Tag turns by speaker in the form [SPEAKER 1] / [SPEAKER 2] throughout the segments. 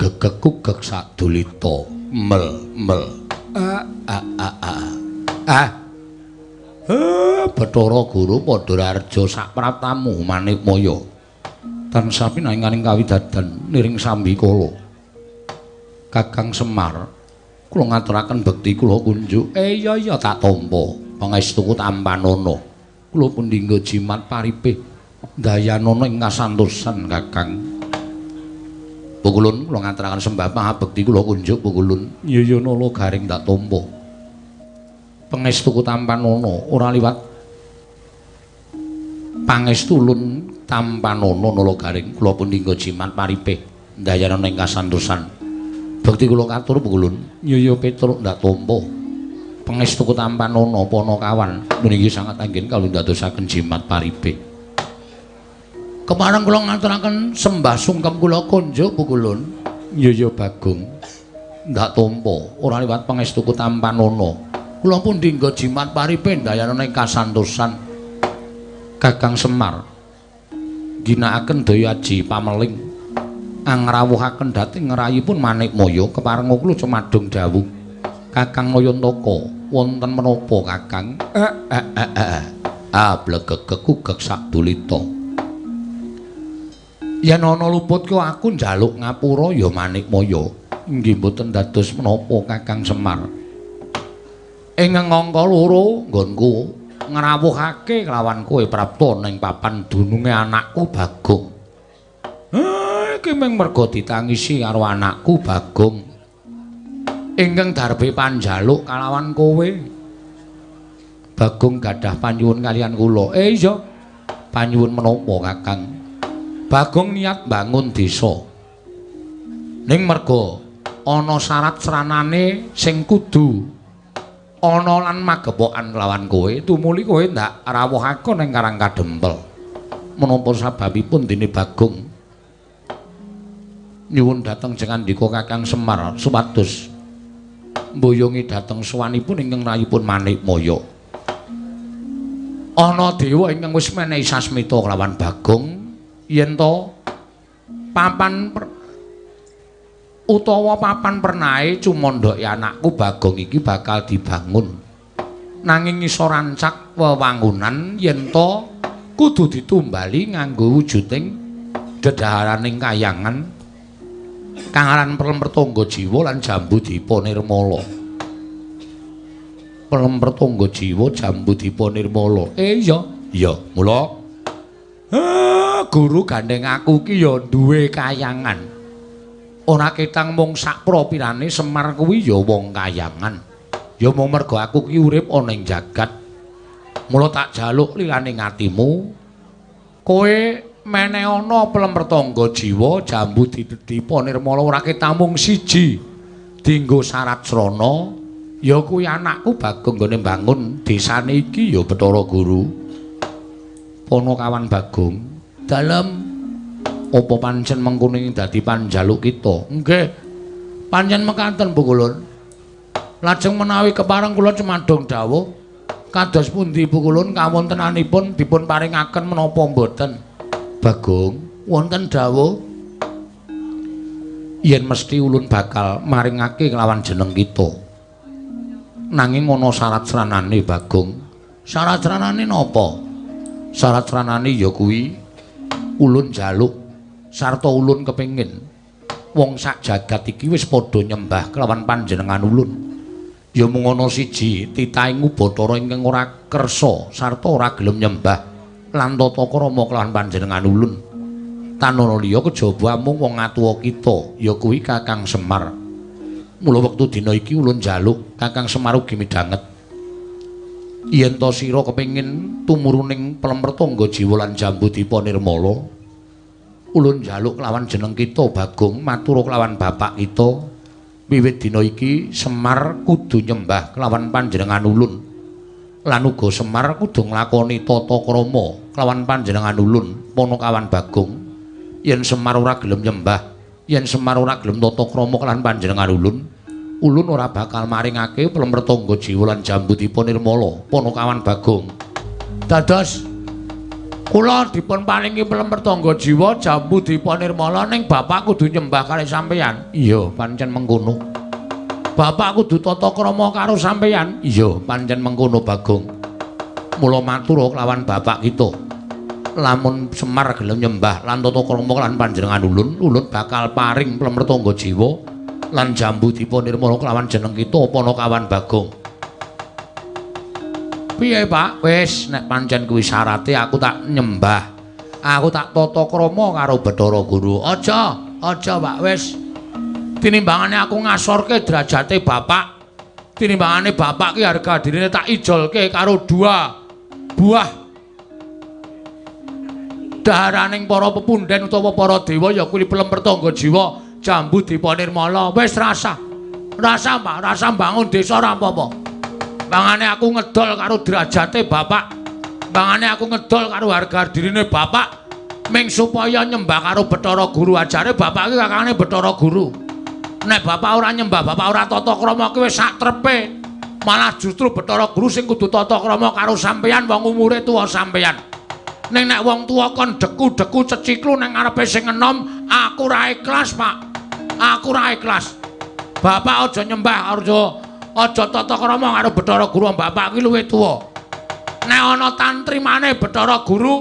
[SPEAKER 1] Blegegkugek sadulita mel mel a a a a ah. Bathara Guru Pandharaharja sapraptamu Manikmaya tansah pinanganing kawidadan niring sambikala. Kakang Semar, kula ngaturaken bekti kula kunjuk. Iya iya tak tampa pangestuku tampanana. Kula pun dinggo jimat paripih dayanana ing kasantosan Kakang. Pukulun kula ngaturaken sembah pangabekti kula kunjuk pukulun. Iya iya nala garing tak tampa. Pangestuku tampanana ora liwat pangestu ulun tampanana nala garing kula pun dinggo jimat paripih dayanana ing kasantosan. Bekti kula katur pukulun. Iya iya Petruk ndak tampa. Pangestuku tampanana Panakawan niki sangat anggen kawula ndadosaken jimat paripih. Kepareng kula ngaturaken sembah sungkem kula kunjuk pukulun. Iya iya Bagong ndak tampa ora liwat pangestuku tampanana. Kula pun dinggo jimat paripih dayanana ing kasantosan. Kakang Semar ginakaken daya aji pameling angrawuhaken dhateng ngrayipun Manikmaya keparenga kula cumadung dawuh. Kakang Nayantaka wonten menapa Kakang? Ah blegegekugek sadulita. Yen ana luput ku aku njaluk ngapura ya Manikmaya. Nggih mboten dados menapa Kakang Semar. Ing angka loro nggonku ngrawuhake kelawan kowe prapta ning papan dununge anakku Bagong. Iki mung merga ditangisi karo anakku Bagong. Ingkang darbe panjaluk kalawan kowe. Bagong gadah panyuwun kaliyan kula. Iya. Panyuwun menapa Kakang? Bagong niat bangun desa. Ning merga ana syarat sranane sing kudu ana lan magepokan kelawan kowe, tumuli kowe ndak rawuhake ning Karang Kadempel. Menapa sababipun dene Bagong nyuwun dhateng jengandika Kakang Semar supados mboyongi dhateng sowanipun ingkang rayipun Manikmaya. Ana dewa ingkang wis menehi sasmita kelawan Bagong yen to papan utawa papan pernahe cumandhake anakku Bagong iki bakal dibangun. Nanging iso rancak wewangunan yen to kudu ditumbali nganggo wujuding dedhaharaning kayangan kang aran Pelem Pertangga Jiwa lan Jambu Dipa Nirmala. Pelem Pertangga Jiwa Jambu Dipa Nirmala. Iya, iya, mula guru gandeng aku ki ya duwe kayangan. Ora ketang mung sak propirane Semar kuwi ya wong kayangan. Ya mung merga aku ki urip ana ing jagat. Mula tak jaluk lilane atimu. Kowe meneh ana Pelem Pertangga Jiwa Jambu Dipa Nirmala ora ketang mung siji. Dinggo syarat srana ya kuwi anakku Bagong nggone mbangun desane iki ya Bathara Guru. Panakawan Bagong, dalem apa pancen mengkono ing dadi panjaluk kita? Nggih. Pancen mekaten Pukulun. Lajeng menawi kepareng kula cumadung dawuh kados pundi Pukulun kawontenanipun dipun paringaken menapa mboten? Bagong, wonten dawuh yen mesti ulun bakal maringake kelawan jeneng kita. Nanging ana syarat sranane Bagong. Syarat sranane napa? Syarat sranane ya kuwi ulun jaluk sarta ulun kepengin wong sak jagat iki wis padha nyembah kelawan panjenengan ulun. Ya mung ana siji titahing Bathara ingkang ora kersa sarta ora gelem nyembah lan tata krama kelawan panjenengan ulun. Tanana liya kejaba mung wong atuwa kita ya kuwi Kakang Semar. Mula wektu dina iki ulun njaluk Kakang Semar ugi midhanget yen ta sira kepengin tumuruning Pelem Pertangga Jiwa lan Jambu Dipa Nirmala, ulun njaluk kelawan jeneng kita Bagong matur kelawan bapak kita wiwit dina iki Semar kudu nyembah kelawan panjenengan ulun lan uga Semar kudu nglakoni tata krama kelawan panjenengan ulun Panakawan Bagong. Yen Semar ora gelem nyembah, yen Semar ora gelem tata krama kelawan panjenengan ulun, ulun ora bakal maringake Pelem Pertangga Jiwa lan Jambu Dipa Nirmala Panakawan Bagong. Dados Kula dipun paringi pelem pertangga jiwa jambu dipa nirmala ning bapak kudu nyembah kalih sampeyan. Iya, pancen mengkono. Bapak kudu tata krama karo sampeyan. Iya, pancen mengkono Bagong. Mula matur kelawan bapak kita. Lamun Semar gelem nyembah lan tata krama lan panjenengan ulun, ulun bakal paring pelem pertangga jiwa lan jambu dipa nirmala kelawan jeneng kita Panakawan Bagong. Piye, Pak? Wis, nek pancen kuwi syarate aku tak nyembah. Aku tak tata krama karo Bathara Guru. Aja, aja, Pak, wis. Tinimbangane aku ngasorke derajate bapak. Tinimbangane bapak ki harga dirine tak ijolke karo dua buah daharaning para pepunden utawa para dewa ya kuwi pelem pertangga jiwa jambu dipa nirmala. Wis rasah. Rasah, Pak, rasah mbangun desa ora apa-apa. Bangane aku ngedol karo derajate bapak. Bangane aku ngedol karo harga dirine bapak ming supaya nyembah karo Bathara Guru. Ajare bapak iki kakangane Bathara Guru. Nek bapak ora nyembah, bapak ora tata krama ki wis sak trepe. Malah justru Bathara Guru sing kudu tata krama karo sampeyan wong umure tuwa sampeyan. Ning nek wong tuwa kon deku-deku ceciklu nang ngarepe sing enom, aku ora ikhlas, Pak. Aku ora ikhlas. Bapak aja nyembah, aja tata krama karo Bathara Guru, bapak ki luwih tuwa. Nek ana tantrimane Bathara Guru,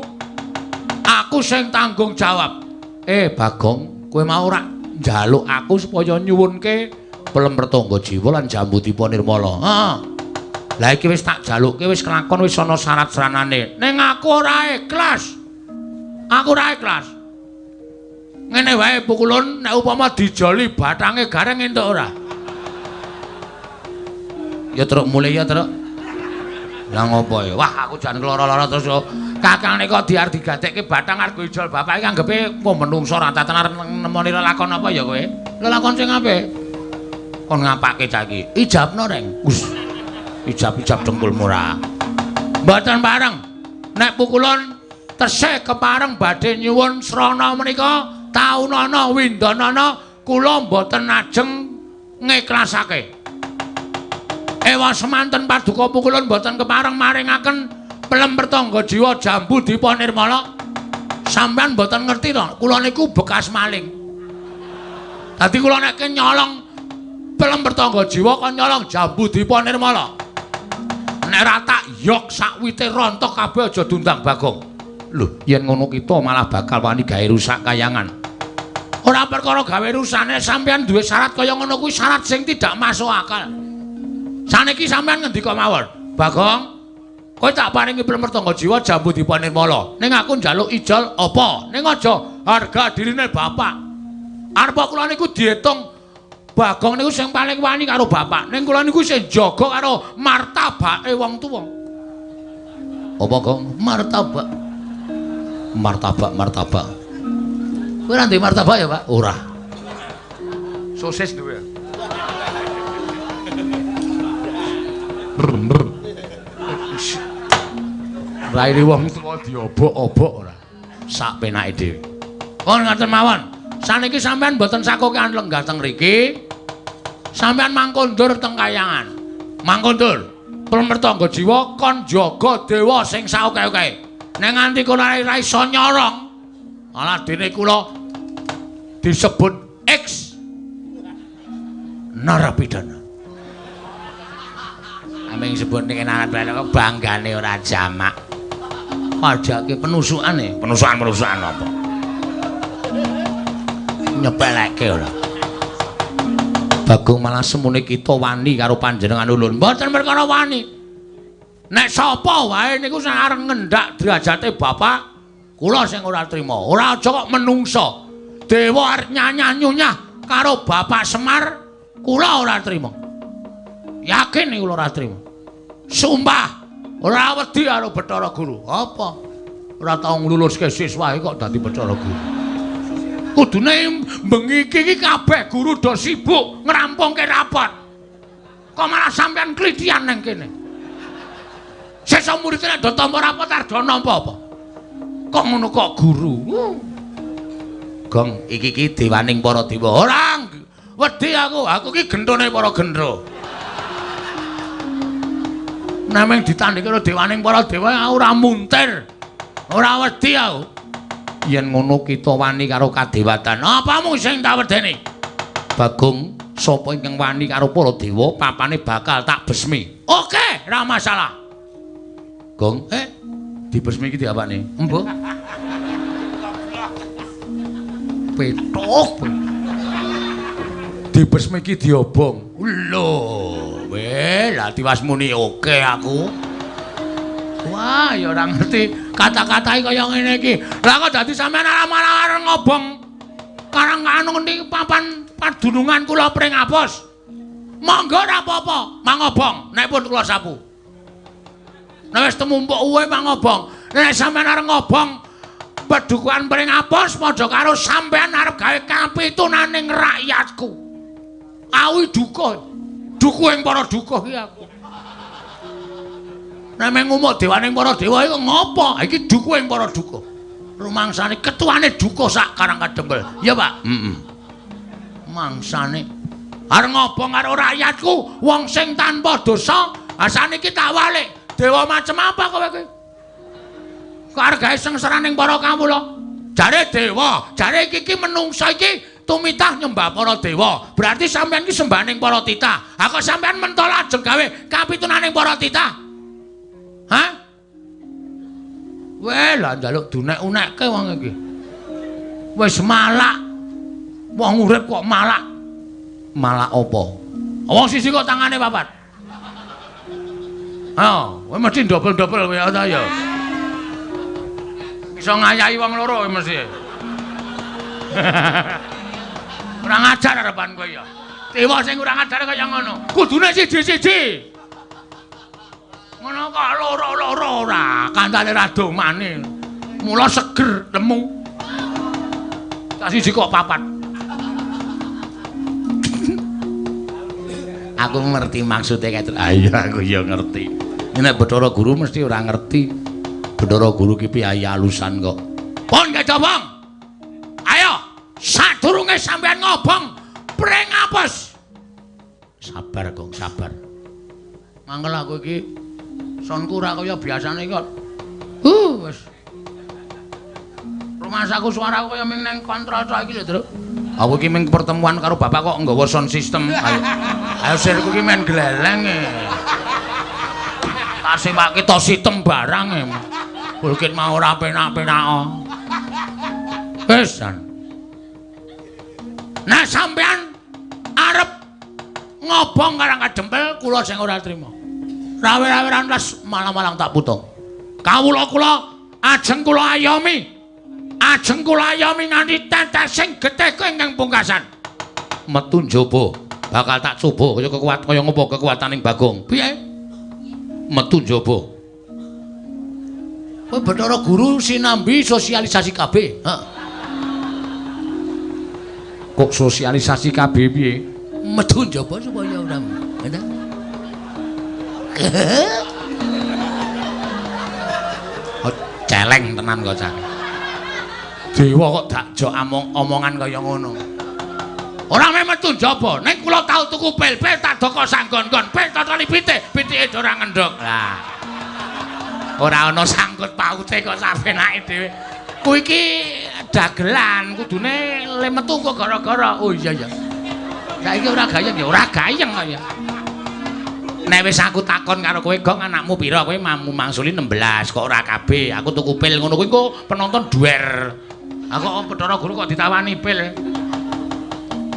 [SPEAKER 1] aku sing tanggung jawab. Bagong, kowe mau ora njaluk aku supaya nyuwunke pelem pertangga jiwa lan jambu dipa nirmala. Heeh. Lah iki wis tak jalukke, wis kelakon, wis ana syarat-saranane. Ning aku ora ikhlas. Aku ora ikhlas. Ngene wae pukulun, nek upama dijoli bathange gareng entuk ora? Ya truk mulih ya truk. Lah ngopo ya? Wah aku jan lara-lara terus yo. Kakangne kok diar digadekke bathang arep ijol bapak iki anggepe apa menungso ora tenan nemoni lelakon apa ya kowe? Lelakon sing apik. Kon ngapake cah iki? Ijabno reng. Us. Ijab-ijab dengkulmu ora. Mboten pareng. Nek pukulun tesih kepareng badhe nyuwun srana menika taunana windanana kula mboten ajeng ngiklasake. Ewa semanten paduka pukulun mboten kepareng maringaken pelem pertangga jiwa jambu dipa nirmala. Sampeyan mboten ngerti to, kula niku bekas maling. Dadi kula nek nyolong pelem pertangga jiwa kon nyolong jambu dipa nirmala. Nek ora tak yok sakwite rontok kabeh aja diundang Bagong. Lho, yen ngono kita malah bakal wani gawe rusak kayangan. Ora perkara gawe rusane, sampeyan duwe syarat kaya ngono kuwi syarat sing tidak masuk akal. Saniki sampean ngendika mawon, Bagong, kowe tak paringi pelem pertangga jiwa jambu dipa nirmala. Ning aku njaluk ijol apa? Ning aja harga dirine bapak. Arep kula niku diitung Bagong niku sing paling wani karo bapak. Ning kula niku sing jaga karo martabake wong tuwa. Apa, Gong? Martabak. Martabak, martabak. Kowe ora duwe martabak ya, Pak? Ora. Sosis duwe. Raine wong tuwa diobok-obok ora. Sak penake dhewe. Kon ngaten mawon. Saniki sampean mboten sakokean lenggah teng mriki. Sampean mangkondur teng kayangan. Mangkondur. Pelem pertangga jiwa kon jaga dewa sing saoke-oke. Nek nganti kono ora iso nyorong, alah dene kula disebut X narapidana. Aming sebut ning narapidana kok banggane ora jamak. Pajake penusukane, penusukan-penusukan apa? Nyepeleke ora. Bagong malah semune kita wani karo panjenengan ulun. Mboten perkara wani. Nek sapa wae niku sing arep ngendak derajate bapak, kula sing ora trima. Ora aja kok menungsa. Dewa arep nyanyah-nyunyah karo Bapak Semar, kula ora trima. Yakin kula ora trima. Sumpah, ora wedi karo Bathara Guru. Apa? Ora tau ngluluske siswae kok dadi Bathara Guru. Kudune bengi iki kabeh guru do sibuk ngrampungke rapot. Kok malah sampean klithian nang kene. Sesuk murid nek do tampa rapot arep do nampa apa? Kok ngono kok guru? Gong, iki iki dewaning para dewa. Ora wedi aku, aku iki genthone para gendro. Nameng ditandhingi karo dewaning para dewa aku ora muntir. Ora wedi aku. Yen ngono kita wani karo kadewatan. Apamu sing tak wedeni? Bagong, sapa ingkang wani karo para dewa, papane bakal tak besmi. Oke, ora masalah. Gong, dibesmi iki diapakne? Embuh. Petuk. Dibesmi iki diobong. Lho, weh, lah tiwas muni oke aku. Wah, ya ora ngerti kata-katae kaya ngene iki. Lah kok dadi sampean arep ngobong karang anu ngendi papan padunungan kula Pringapus. Monggo ora apa-apa, mangobong nek pun kula sapu. Nek wis temumpuk uwe mangobong. Nek sampean arep ngobong pedukuhan Pringapus padha karo sampean arep gawe kapitunaning rakyatku. Awi dukuh. Dukuh ing para dukuh iki aku. Nek meng ngumuk dewaning para dewa iku ngopo? Iki dukuh ing para dukuh. Rumangsane ketuane dukuh sak Karang Kadempel. Iya, Pak? Heeh. Mangsane arep ngobong karo rakyatku, wong sing tanpa dosa, saniki tak walik. Dewa macem apa kowe iki? Kok arep gawe sengsaraning para kawula? Jare dewa, jare iki menungsa iki tumitah nyembah para dewa. Berarti sampean iki sembahaning para titah. Ha kok sampean mentol ajeng gawe kapitunaning para titah? Hah? Weh, lah njaluk dunek-unekke wong iki. Wis malak. Wong urip kok malak. Malak apa? Wong siji kok tangane papat. Ha, kowe mesti dobel-dobel kowe ta ya. Iso ngayahi wong loro kowe mesti. Kurang ajar arepan kowe ya. Dewa sing kurang ajar kaya ngono. Kudune siji-siji. Ngono kok loro-loro ora, kancane ra domane. Mula seger lemu. Tak siji kok papat. Aku ngerti maksude kae. Ayo aku ya ngerti. Nek Bathara Guru mesti ora ngerti. Bathara Guru ki piyayi alusan kok. Pun kecobong. Ayo, sadurunge sampean ngobong Pringapus. Sabar, Gong, sabar. Mangkel aku iki sonku ora kaya biasane kok. Wis. Rumasaku suaraku kaya ming nang kontrol tok iki lho, Truk. Aku iki ming pertemuan karo bapak kok nggawa sound system. Ayo. Ayo sirku iki men gleleng e. Tak sewake to sitem barang e. Bukit mau ora penak-penak. Wis. Nah sampean arep ngobong Karang Kadempel kula sing ora trima. Rawe-raweran les malang-malang tak putung. Kawula kula ajeng kula ayomi. Ajeng kula ayomi nganti tetesing getih ingkang pungkasan. Metu njaba bakal tak coba kaya kekuat kaya ngopo kekuataning Bagong. Piye? Metu njaba. Kowe Bathara Guru sinambi sosialisasi KB. Heeh. Kok sosialisasi KB piye? Metu njaba supaya ora. Ngono. Oh, celeng tenan kok cah. Dewa kok dakjok omongan kaya ngono. Ora meh metu njaba, ning kula tau tuku pil-pil tak doko sanggon-gon, pil totoli pitik, pitike ora ngendhog. Lah. Ora ana sangkut paute kok sapenake dhewe. Kuwi iki dagelan, kudune le metu kok gara-gara. Oh iya ya. Saiki ora gayeng ya, ora gayeng kok ya. Nek wis aku takon karo kowe, Gong, anakmu pira? Kowe mamu mangsuli 16 kok ora kabeh. Aku tuku pil ngono kuwi engko penonton duer. Aku kok Bathara Guru kok ditawani pil.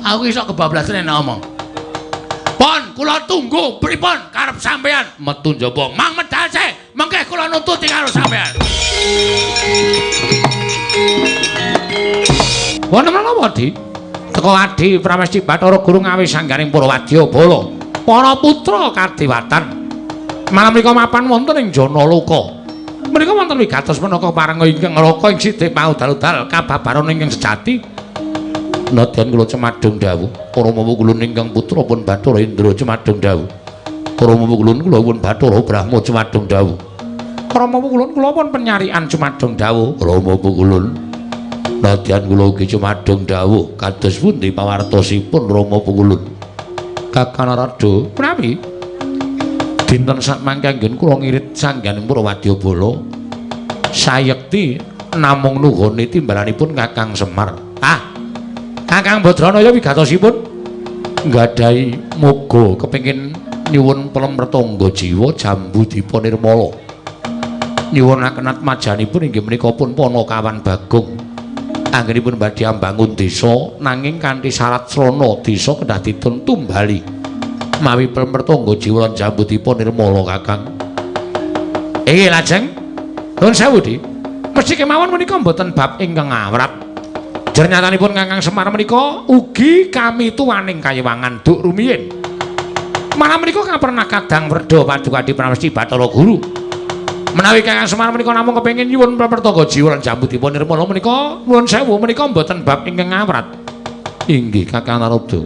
[SPEAKER 1] Aku iso kebablasan nek ngomong. Pon, kula tunggu pripun karep sampean metu njaba. Mang medal sih, mengke kula nututi karo sampean. Wonten menapa, Di? Teko Adi Pramesti Bathara Guru ngawis sanggaring para wadyabala, para putra kadewatan. Malam menika mapan wonten ing Janaloka. Menika wonten wigatos menaka parenga ingkang ngraka ing sithik paudal-udal kababaran ingkang sejati. Nadyan kula cemadung dawuh, para mawa kula ingkang putra pun Bathara Indra cemadung dawuh. Para mawa kula pun Bathara Brahma cemadung dawuh. Para mawa kula pun penyarian cemadung dawuh. Para mawa kula nadyan kula ugi cemadung dawuh kados pundi pawartosipun Rama Pungulun. Kakang Narada, menawi dinten sakmangke anggen kula ngirit sangganing para wadyabala. Sayekti namung nuhoni timbalanipun Kakang Semar. Ah. Kakang Badranaya wigatosipun nggadahi moga kepengin nyuwun pelem retangga jiwa Jambu Dipa Nirmala. Nyuwunaken atmajanipun inggih menika pun Panakawan Bagong. Anggenipun badhe ambangun desa nanging kanthi syarat srana desa kedah dipun tumbali. Mawi pelem retangga jiwa lan Jambu Dipa Nirmala Kakang. Inggih lajeng nuwun sewu Di. Mesti kemawon menika mboten bab ingkang awrat. Jernyatanipun Kakang Semar menika ugi kami tuwaning kayiwangan duk rumiyin. Malah menika kapernah kadang werda Paduka Adi Pramesti Bathara Guru. Menawi Kakang Semar menika namung kepengin nyuwun prapertangga jiwa lan Jambu Dipa Nirmala menika nuwun sewu menika mboten bab ingkang awrat. Inggih Kakang Narada.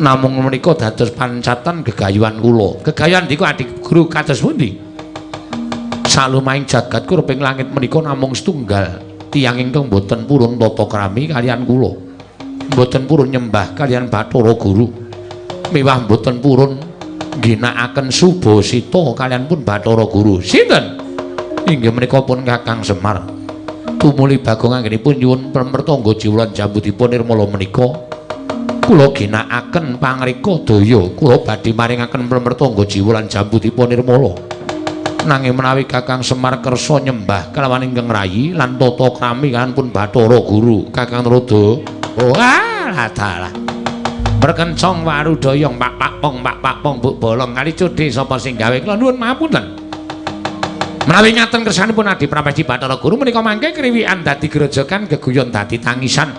[SPEAKER 1] Namung menika dados pancatan gegayuhan kula. Gegayuhan diku Adi Guru kados pundi? Salumahing jagat kurping langit menika namung setunggal tiyang ingkang mboten purun tata krami kaliyan kula. Mboten purun nyembah kaliyan Bathara Guru. Miwah mboten purun ngginakaken subasita kaliyan pun Bathara Guru. Sinten? Inggih menika pun Kakang Semar. Tumuli Bagong anggenipun nyuwun pramertangga jiwa lan Jambu Dipa Nirmala menika kula ginakaken pangrika daya kula badhe maringaken pramertangga jiwa lan Jambu Dipa Nirmala. Nanging menawi Kakang Semar kersa nyembah kelawan ingkang rayi lan tata krami kaliyan pun Bathara Guru. Kakang Narada. Oh ah dalah. Berkencong warudayang pak pak pong pak pak pong buk bolong kali cudhe sapa sing gawe kula nuwun mapunten. Menawi ngaten kersanipun Adi Pramesti Bathara Guru menika mangke kriwikan dadi grojogan geguyon dadi tangisan.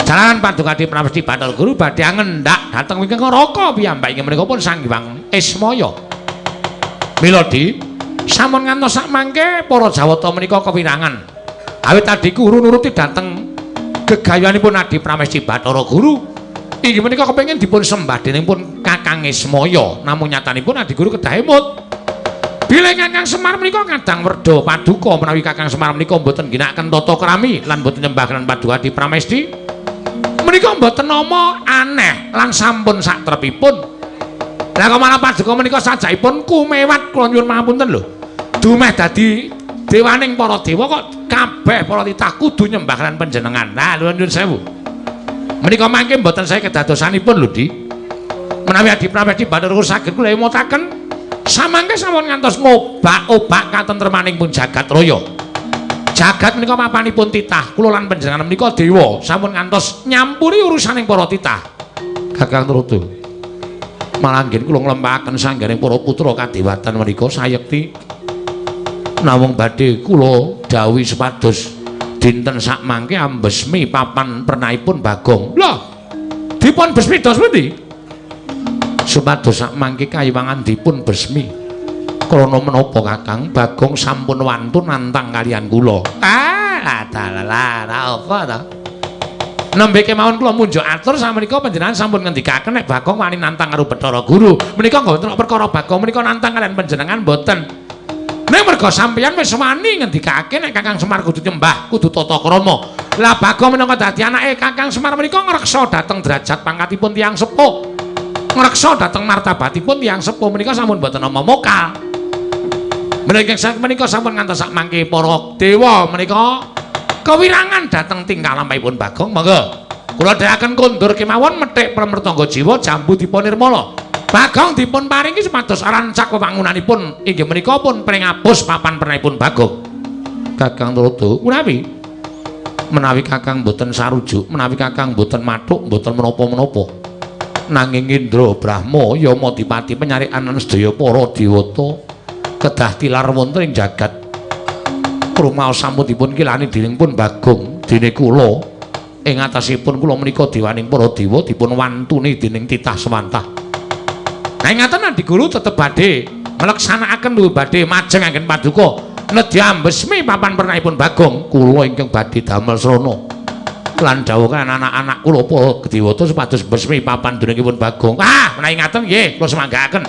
[SPEAKER 1] Jalaran Paduka Adi Pramesti Bathara Guru badhe ngendak dhateng wingking neraka piyambak inggih menika pun Sang Hyang Ismaya. Mila Di sampun ngantos sak mangke para Jawata menika kewirangan. Awit Adi Guru nuruti dhateng gegayuhanipun Adi Pramesti Bathara Guru. Inggih menika kepengin dipun sembah dening pun Kakang Ismaya, namung nyatanipun Adi Guru kedah emut. Bilih Kakang Semar menika kadang werda paduka menawi Kakang Semar menika mboten ngginakaken tata krami lan mboten nyembah lan Paduka Adi Pramesti. Menika mboten nama aneh lan sampun satrepipun. Lah kok malah paduka menika sajakipun kumewat kula nyuwun pangapunten lho. Dumeh dadi dewaning para dewa kok kabeh para titah kudu nyembah lan panjenengan. Nah, nyuwun sewu. Menika mangke mboten sae kedadosanipun lho, Di. Menawi Adi Pramesti Bathara Guru saged kula emotaken samangke sampun ngantos ngobak-obak katentremaning pun jagat raya. Jagat menika papanipun titah, kula lan panjenengan menika dewa sampun ngantos nyampuri urusaning para titah. Kakang Narada. Malah anggen kula nglempahaken sangganing para putra kadewatan menika sayekti namung badhe kula dawuhi supados dinten sakmangke ambesmi papan pernahipun Bagong. Lho, dipun besmi dos pundi? Supados sakmangke kayiwangan dipun besmi. Krana menapa Kakang? Bagong sampun wantun nantang kaliyan kula. Ah, dalah, apa ta? Nembe kemawon kula munjuk atur samenika panjenengan sampun ngendikaken nek Bagong wani nantang karo Bathara Guru. Menika mboten perkara Bagong menika nantang kaliyan panjenengan mboten. Ning merga sampeyan wis wani ngendikake nek Kakang Semar kudu nyembah, kudu tata krama. Lah Bagong minangka dadi anake Kakang Semar menika ngreksa dhateng derajat pangkatipun tiyang sepuh. Ngreksa dhateng martabatipun tiyang sepuh menika sampun mboten nama mokal. Menika sampun ngantos sak mangke para dewa menika kewirangan dhateng tingkah lampahipun Bagong. Monggo kula dherekaken kondur kemawon methik pramertangga jiwa Jambu Dipa Nirmala. Bagong dipun paringi supados rancak wewangunanipun inggih menika pun pringapus papan pernahipun Bagong. Kakang Narada, menawi menawi Kakang mboten sarujuk, menawi Kakang mboten mathuk, mboten menapa-menapa. Nanging Indra Brahma Yama Dipati penyarikan sedaya para dewata kedah tilar wonten ing jagat. Rumaos sampun dipun kilani dening pun Bagong dene kula ing atasipun kula menika dewaning para dewa dipun wantuni dening titah sewantah. Nah ngaten Adi Guru tetep badhe ngleksanakaken lho badhe majeng anggen paduka nedya ambesmi papan pernahipun Bagong. Kula ingkang badhe damel srana lan dawuh anak-anak kula para dewata supados besmi papan dunungipun Bagong. Ah menawi ngaten nggih kula semanggaaken.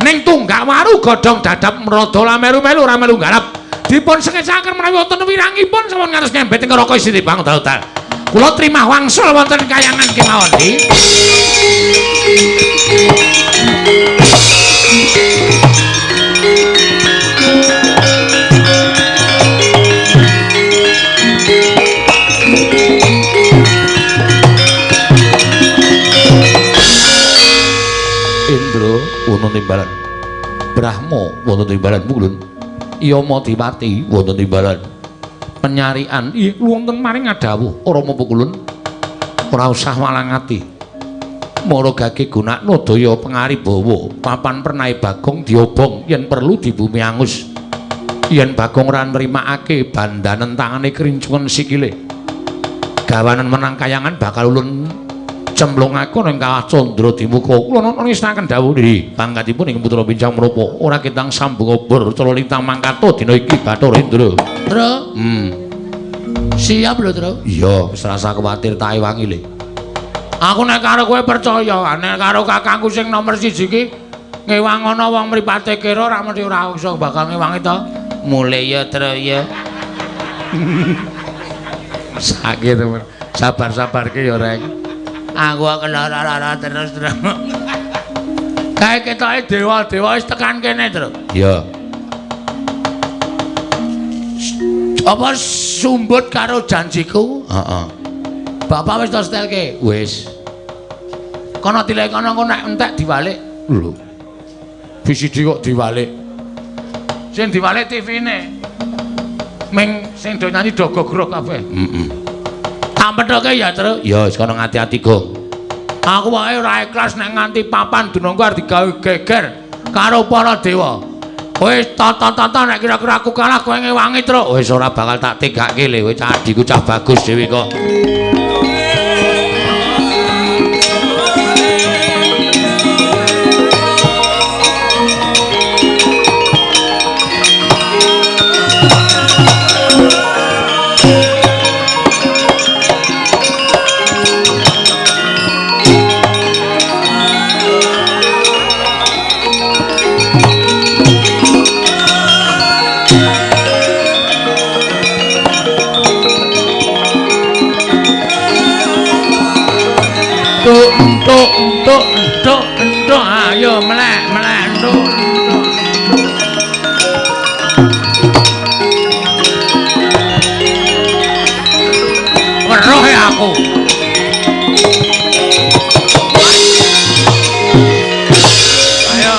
[SPEAKER 1] Ning tunggak waru godhong dadap mrada lameru-melu ora melu garap. Dipun sengecaken menawi wonten wirangipun sampun ngantos ngembet ing neraka isine bang dal-dal. Kula trimah wangsul wonten kayangan kemawon. Wonten timbalan. Brahma wonten timbalan pulun. Yama Dipati wonten timbalan. Penyarian wonten maring ngadhawuh Rama Pukulun. Ora usah walang ati. Mara gage gunakno daya pangaribawa papan pernahe Bagong diobong yen perlu di bumi angus. Yen Bagong ora nrimakake bandanen tangane krincungen sikile. Gawanen menang kayangan bakal ulun cemplungake ning kawah Candra Dimuka. Kula ngestokaken dawuh nggih pangkatipun ing putra pincang menapa ora ketang sambung obor cala lintang mangkato dina iki Bathara Indra.
[SPEAKER 2] Tru. Siap lho, Tru.
[SPEAKER 1] Iya, wis rasa kuwatir tak ewangi le.
[SPEAKER 2] Aku nek karo kowe percaya, nek karo kakangku sing nomor 1 iki ngewang ana wong mripate kira ora mesti ora iso bakal ngewangi to. Mule ya, Tru ya.
[SPEAKER 1] Sakit temen. Sabar-sabarke ya, Rek.
[SPEAKER 2] Aku kelara-lara terus, Tru. Kae ketoke dewa-dewa wis tekan kene, Tru.
[SPEAKER 1] Iya.
[SPEAKER 2] Apa sumbut karo janjiku?
[SPEAKER 1] Heeh.
[SPEAKER 2] Bapak wis to setelke?
[SPEAKER 1] Wis.
[SPEAKER 2] Kono tilek kono engko nek entek diwalik.
[SPEAKER 1] Lho. VCD kok diwalik?
[SPEAKER 2] Sing diwalik TV-ne. Ming sing do nyanyi do gogrok kabeh.
[SPEAKER 1] Heeh.
[SPEAKER 2] Tak pethoke ya, Tru.
[SPEAKER 1] Ya wis kono ngati-ati, Gong.
[SPEAKER 2] Aku wae ora ikhlas nek nganti papan dunungku arep digawe geger karo para dewa. Wis tata-tata nek kira-kira aku kalah kowe ngewangi, Tru.
[SPEAKER 1] Wis ora bakal tak tegake le, wis adhiku cah bagus dhewe kok.
[SPEAKER 2] Entuk entuk entuk entuk ayo melek melek entuk entuk. Weruh ya aku. Ayo.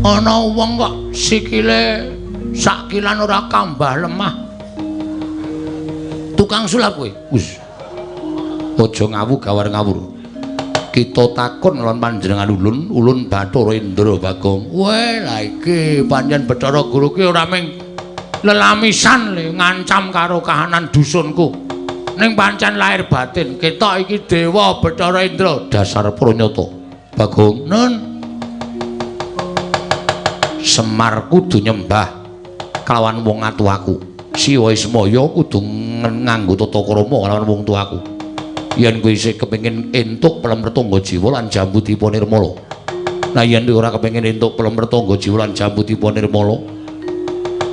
[SPEAKER 2] Ana wong kok sikile sakilan ora kambah lemah. Tukang sulap kowe.
[SPEAKER 1] Wis. Aja ngawu gawar ngawur. Kita takon lan panjenengan ulun, ulun Bathara Indra Bagong.
[SPEAKER 2] Weh, lha iki pancen Bathara Guru ki ora ming lelamisan le ngancam karo kahanan dusunku. Ning pancen lahir batin ketok iki dewa Bathara Indra
[SPEAKER 1] dasar pranyata. Bagong,
[SPEAKER 2] nun
[SPEAKER 1] Semar kudu nyembah kelawan wong atuwaku. Siwa Ismaya kudu nganggo tata krama kelawan wong tuaku. Yen kowe isih kepengin entuk pelem retangga jiwa lan jambu dipa nirmala. Nah yen kowe ora kepengin entuk pelem retangga jiwa lan jambu dipa nirmala,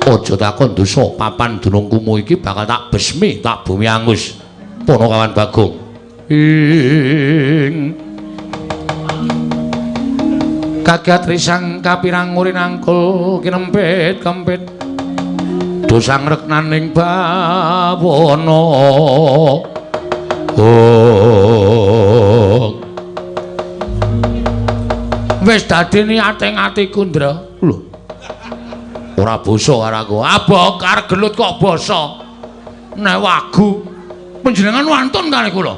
[SPEAKER 1] aja takon dosa papan dunungkumu iki bakal tak besmi, tak bumi angus. Pono kawan Bagong.
[SPEAKER 2] Ing kagat risang kapirang ngurinangkul kinempit kempit dosang reknaning bawana. Oh. Wis dadi niate atiku, Ndra.
[SPEAKER 1] Lho. Ora basa karo aku.
[SPEAKER 2] Abokar gelut kok basa. Nek wagu panjenengan wantun kalih kula.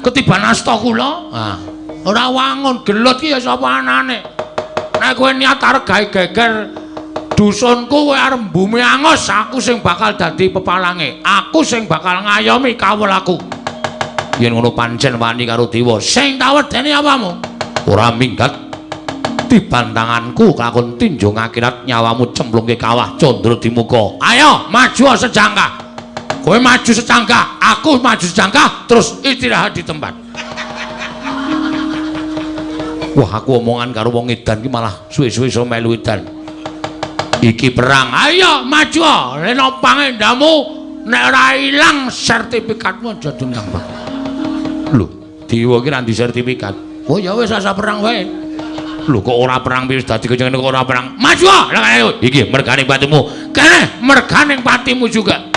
[SPEAKER 2] Ketiban asta kula.
[SPEAKER 1] Ah.
[SPEAKER 2] Ora wangun gelut ki ya sapa anane. Nek kowe niat arep gawe geger dusunku kowe arep mbumi angus, aku sing bakal dadi pepalange. Aku sing bakal ngayomi kawulaku.
[SPEAKER 1] Yen ngono pancen wani karo dewa.
[SPEAKER 2] Sing tak wedeni apamu?
[SPEAKER 1] Ora minggat tiban tanganku kakon tinjung akhirat nyawamu cemplungke kawah Candra Dimuka.
[SPEAKER 2] Ayo maju sejangka. Kowe maju sejangka, aku maju sejangka, terus istirahat di tempat.
[SPEAKER 1] Wah, aku omongan karo wong edan ki malah suwe-suwe iso melu edan.
[SPEAKER 2] Iki perang. Ayo maju leno pangendamu nek ora ilang sertifikatmu aja diundang Bagong. Lho, dewa iki ra ndek sertifikat. Oh ya wis asa perang wae. Lho kok ora perang wis dadi kene kok ora perang. Maju. Lah ayo iki mergane patimu. Kene mergane patimu juga.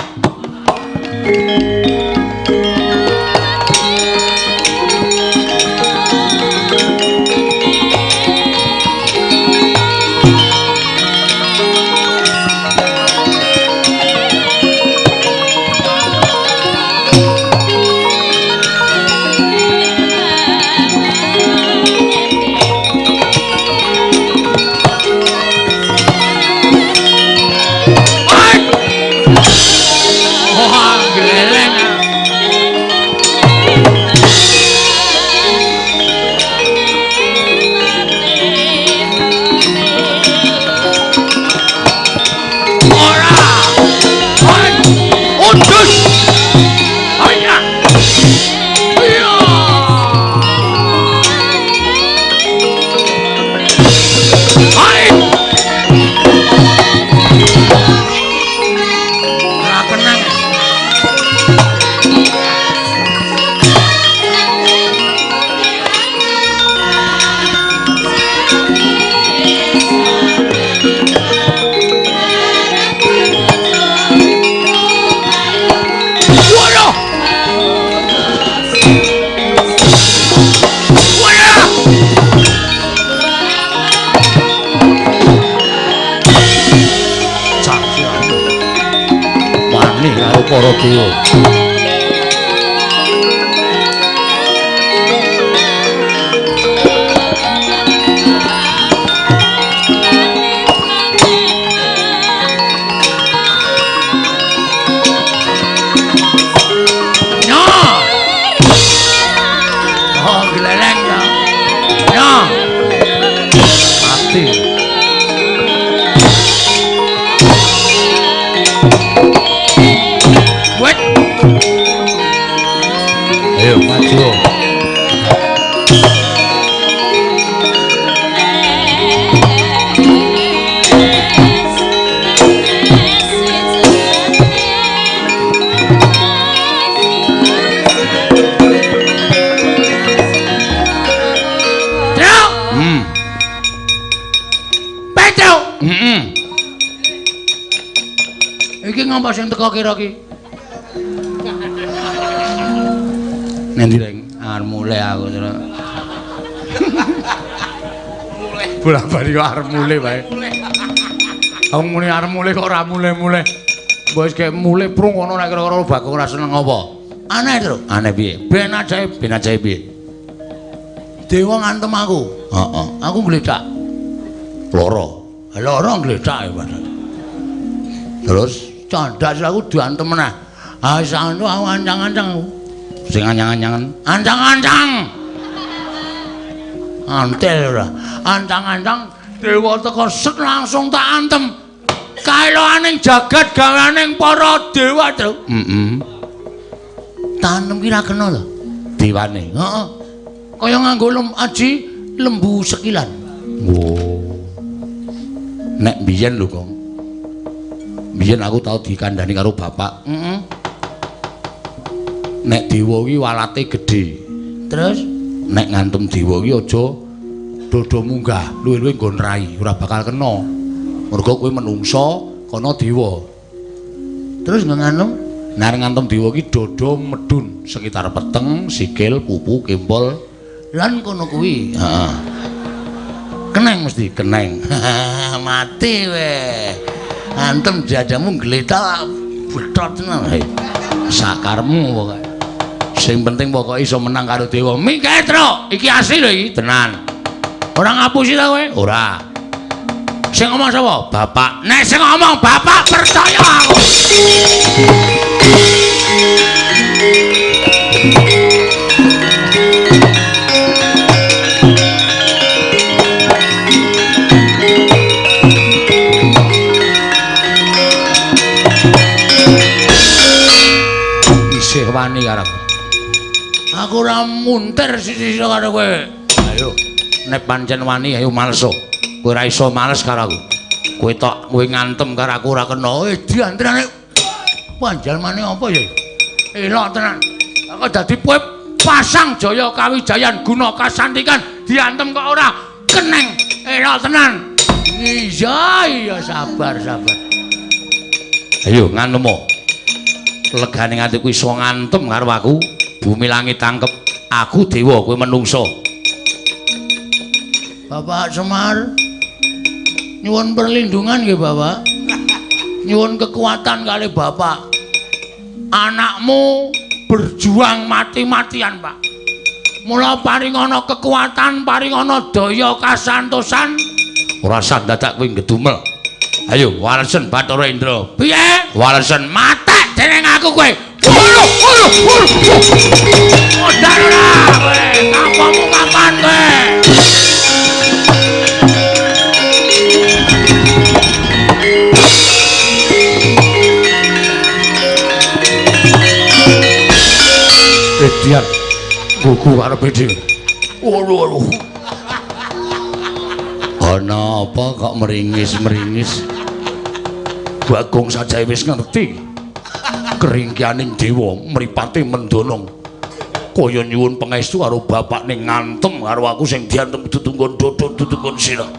[SPEAKER 1] Para dewa.
[SPEAKER 2] Nyo. Oh, gleleng ya. Nyo.
[SPEAKER 1] Mati. Ayo maju.
[SPEAKER 2] Truk. Petruk. Iki ngompo sing teko kira ki?
[SPEAKER 1] Nanti reng, arep mulih aku terus.
[SPEAKER 2] Mulih.
[SPEAKER 1] Bola-bali kok arep mulih wae. Aku muni arep mulih kok ora mulih-mulih. Mbok wis kek mulih prung ngono nek kira-kira Bagong ora seneng apa. Aneh, Truk. Aneh piye? Ben ajaib piye? Dewa ngantem aku. Heeh. Aku gledak. Loro. Loro gledak ya padahal. Terus candak aku diantem meneh. Ah anu aku ancang-ancang aku. Sing ancang-ancangan,
[SPEAKER 2] ancang-ancang.
[SPEAKER 1] Antel ora.
[SPEAKER 2] Ancang-ancang dewa teko set langsung tak antem. Kaeloaning jagat gaweaning para dewa, Truk.
[SPEAKER 1] Heeh.
[SPEAKER 2] Tanem ki ra kena lho.
[SPEAKER 1] Dewane.
[SPEAKER 2] Heeh. Kaya nganggo aji lembu sekilan.
[SPEAKER 1] Oh. Nek biyen lho, Kong. Biyen aku tau dikandhani karo bapak.
[SPEAKER 2] Heeh.
[SPEAKER 1] Nek dewa ki walate gedhe.
[SPEAKER 2] Terus
[SPEAKER 1] nek ngantem dewa ki aja dodo munggah, luwih-luwih nggon rai, ora bakal kena. Mergo kowe menungsa, kono dewa.
[SPEAKER 2] Terus ngantem?
[SPEAKER 1] Nek ngantem dewa ki dodo medun sekitar peteng, sikil, pupu, kempol,
[SPEAKER 2] lan kono kuwi.
[SPEAKER 1] Heeh. Keneng mesti, keneng.
[SPEAKER 2] Mati we. Antem jadamu gletak betot tenan.
[SPEAKER 1] Sakarmu pokoke. Sing penting pokoke iso menang karo dewa.
[SPEAKER 2] Mingke, Truk. Iki asli lho iki,
[SPEAKER 1] tenan.
[SPEAKER 2] Ora ngapusi ta kowe?
[SPEAKER 1] Ora.
[SPEAKER 2] Sing ngomong sapa? Bapak. Nek sing ngomong bapak percaya aku.
[SPEAKER 1] Isih wani karo aku.
[SPEAKER 2] Aku ora muntir sisi-sisi karo kowe.
[SPEAKER 1] Ayo, nek pancen wani ayo males. Kowe ora iso males karo aku. Kowe tok kowe ngantem karo aku ora kena. Diantrane panjalmane apa ya? Elok tenan. Aku dadi kowe pasang Jaya Kawijayan guna kasantikan diantem kok ora keneng. Elok tenan. Iya iya sabar sabar. Ayo nganemo. Legane nganti kowe iso ngantem karo aku, bumi langit tangkep. Aku dewa, kowe menungso.
[SPEAKER 2] Bapak Semar, nyuwun perlindungan nggih Bapak. Nyuwun kekuatan kali Bapak.
[SPEAKER 1] Anakmu berjuang mati-matian, Pak. Mula paringana kekuatan, paringana daya kasantosan. Ora usah dadak kowe ngedumel. Ayo walesen Bathara Indra. Piye? Walesen matek dening aku kowe. Waduh, waduh, waduh. Modar ora kowe. Kapamu kapan kowe? Edian gugu karepe dhewe. Waduh, waduh. Ana apa kok meringis-meringis? Bagong saja wis ngerti keringkianing dewa mripate mendonong kaya nyuwun pangestu karo bapakne ngantem karo aku sing diantem ditunggon dodon ditunggon sirah.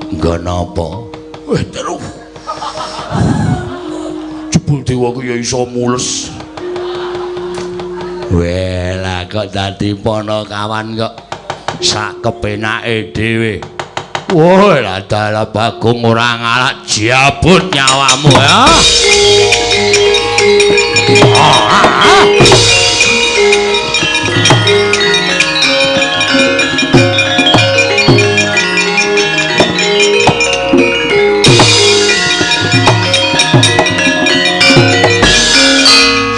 [SPEAKER 1] Enggak napa? Terus jebul dewa ku ya iso mules. Weh lah kok dadi ponokawan kok sak kepenake dhewe. Woi lah dalah Bagong ora ngalak jabut nyawamu ya.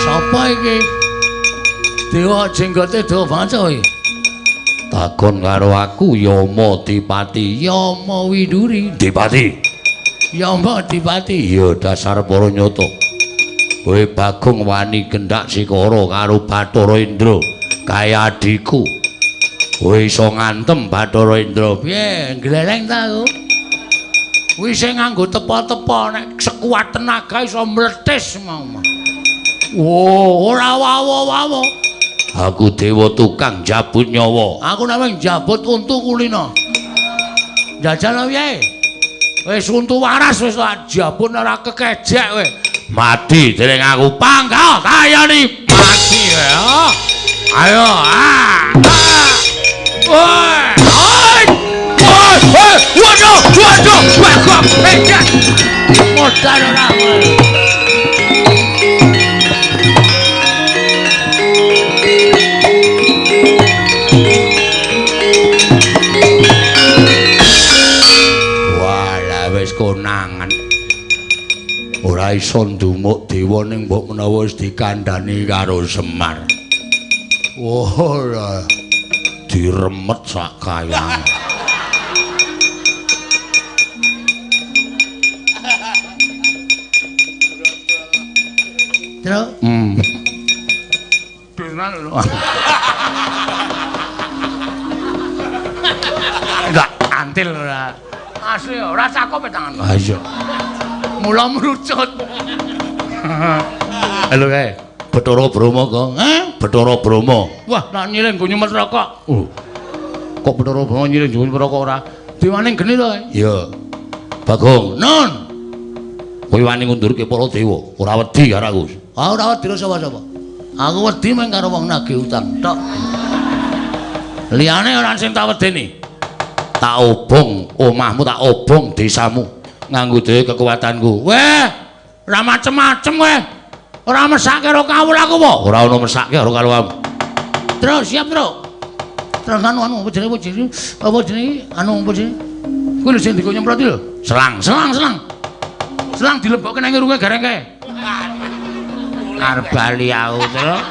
[SPEAKER 2] Sapa iki? Dewa jenggote dawa banget iki.
[SPEAKER 1] Takon karo aku Yama Dipati.
[SPEAKER 2] Yama Widuri.
[SPEAKER 1] Dipati.
[SPEAKER 2] Yama Dipati.
[SPEAKER 1] Iya dasar para nyata. Kowe Bagong wani gendak sikara karo Bathara Indra kaya adhiku. Kowe iso ngantem Bathara Indra.
[SPEAKER 2] Piye gleleng ta aku?
[SPEAKER 1] Wis nganggo tepa-tepa nek sekuat tenaga iso mletis mau.
[SPEAKER 2] Wo, ora wawo-wawo.
[SPEAKER 1] Aku dewa tukang jabut nyawa.
[SPEAKER 2] Aku namung jabut untu kulino. Jajal piye?
[SPEAKER 1] Wis untu waras wis tak jabut ora kekejek kowe. Mati dening aku panggal tayani mati kowe. Ayo ah. Woi, oi. Woi, waduh, waduh, waduh, ejek.
[SPEAKER 2] Modal ora kowe.
[SPEAKER 1] Konangan ora iso ndumuk dewa ning mbok menawa wis dikandhani karo Semar. Ora diremet sak kayang.
[SPEAKER 2] Terus?
[SPEAKER 1] Enggak antil ora.
[SPEAKER 2] Asli ora cakep tangan.
[SPEAKER 1] Ha iya.
[SPEAKER 2] Mula mrucut.
[SPEAKER 1] Halo kae. Bathara Brahma kok.
[SPEAKER 2] Heh?
[SPEAKER 1] Bathara Brahma.
[SPEAKER 2] Wah, nak nyiling nggo nyumet rokok.
[SPEAKER 1] Oh. Kok Bathara Brahma nyiling nggo nyumet rokok ora?
[SPEAKER 2] Dewane geni to.
[SPEAKER 1] Iya. Bagong,
[SPEAKER 2] Nun.
[SPEAKER 1] Kowe wani ngundurke para dewa, ora wedi karo aku.
[SPEAKER 2] Ah, ora wedi sapa-sapa. Aku wedi mung karo wong nagih utang tok.
[SPEAKER 1] Liyane ora sing tak wedeni. Tak obong omahmu, tak obong desamu nganggo dhewe kekuatanku.
[SPEAKER 2] Weh, ora macem-macem kowe. Ora mesake karo kawula aku apa?
[SPEAKER 1] Ora ono mesake karo kawulamu.
[SPEAKER 2] Terus siap, Truk. Terus anu anu apa jenenge apa jenenge anu apa jenenge? Kuwi lho sing dikon nyemprot iki lho.
[SPEAKER 1] Selang,
[SPEAKER 2] selang, selang. Selang dilebokke nang irunge gareng kae.
[SPEAKER 1] Arep bali aku, Truk.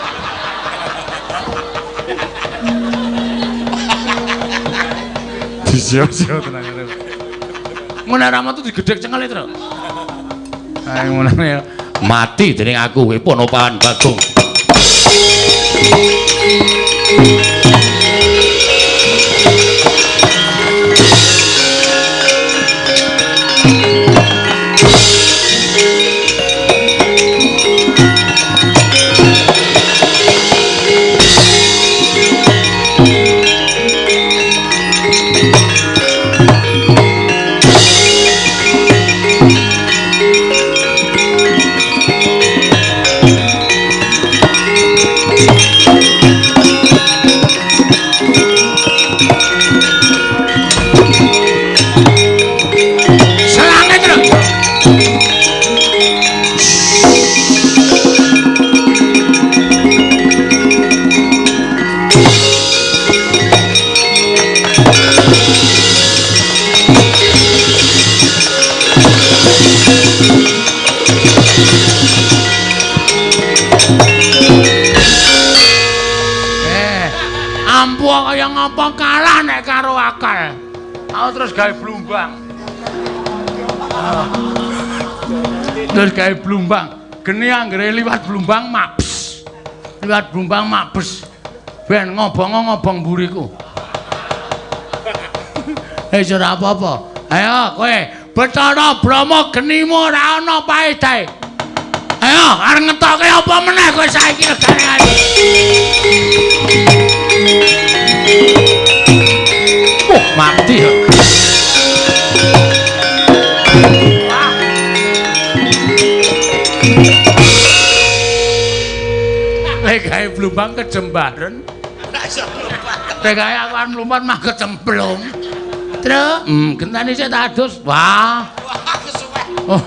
[SPEAKER 3] Siap-siap tenang.
[SPEAKER 2] Ngono ora metu digedhek cengele, Truk.
[SPEAKER 3] Ayo ngono ya.
[SPEAKER 1] Mati dening aku kowe Ponopawan Bagong.
[SPEAKER 2] Ampuh kaya ngapa kalah nek karo akal. Aku terus gawe blumbang. Terus gawe blumbang. Geni anggere liwat blumbang mabes. Liwat blumbang mabes. Ben ngobong-ngobong mburiku. Eh ora apa-apa. Ayo kowe Bathara Brahma genimu ora ana paedahe. Ayo arep ngetoke apa meneh kowe saiki regane. Oh, mati ya. Lek gawe blumbang kejembaren.
[SPEAKER 4] Ora iso mlumpat.
[SPEAKER 2] Lek gawe aku arep mlumpat mah kecemplung. Truk, gentane sik tak adus. Wah.
[SPEAKER 4] Wah, kesuwen.
[SPEAKER 2] Oh,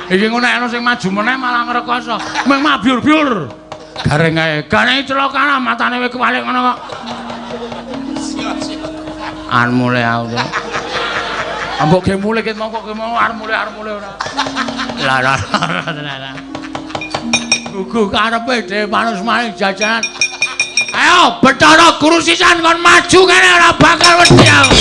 [SPEAKER 2] iki ngono nek ana sing maju meneh malah ngrekoso. Mung mabyur-byur. Gareng kae. Gareng celaka matane wis kewalik ngono kok.
[SPEAKER 4] Sio-sio.
[SPEAKER 2] Arep mulih aku. Ambok ge mulih ket mongko ge mau arep mulih ora. Lah lah lah. Gugu karepe dhewe manus maning jajanan. Ayo Bathara Guru sisan kon maju kene ora bakal wedi aku.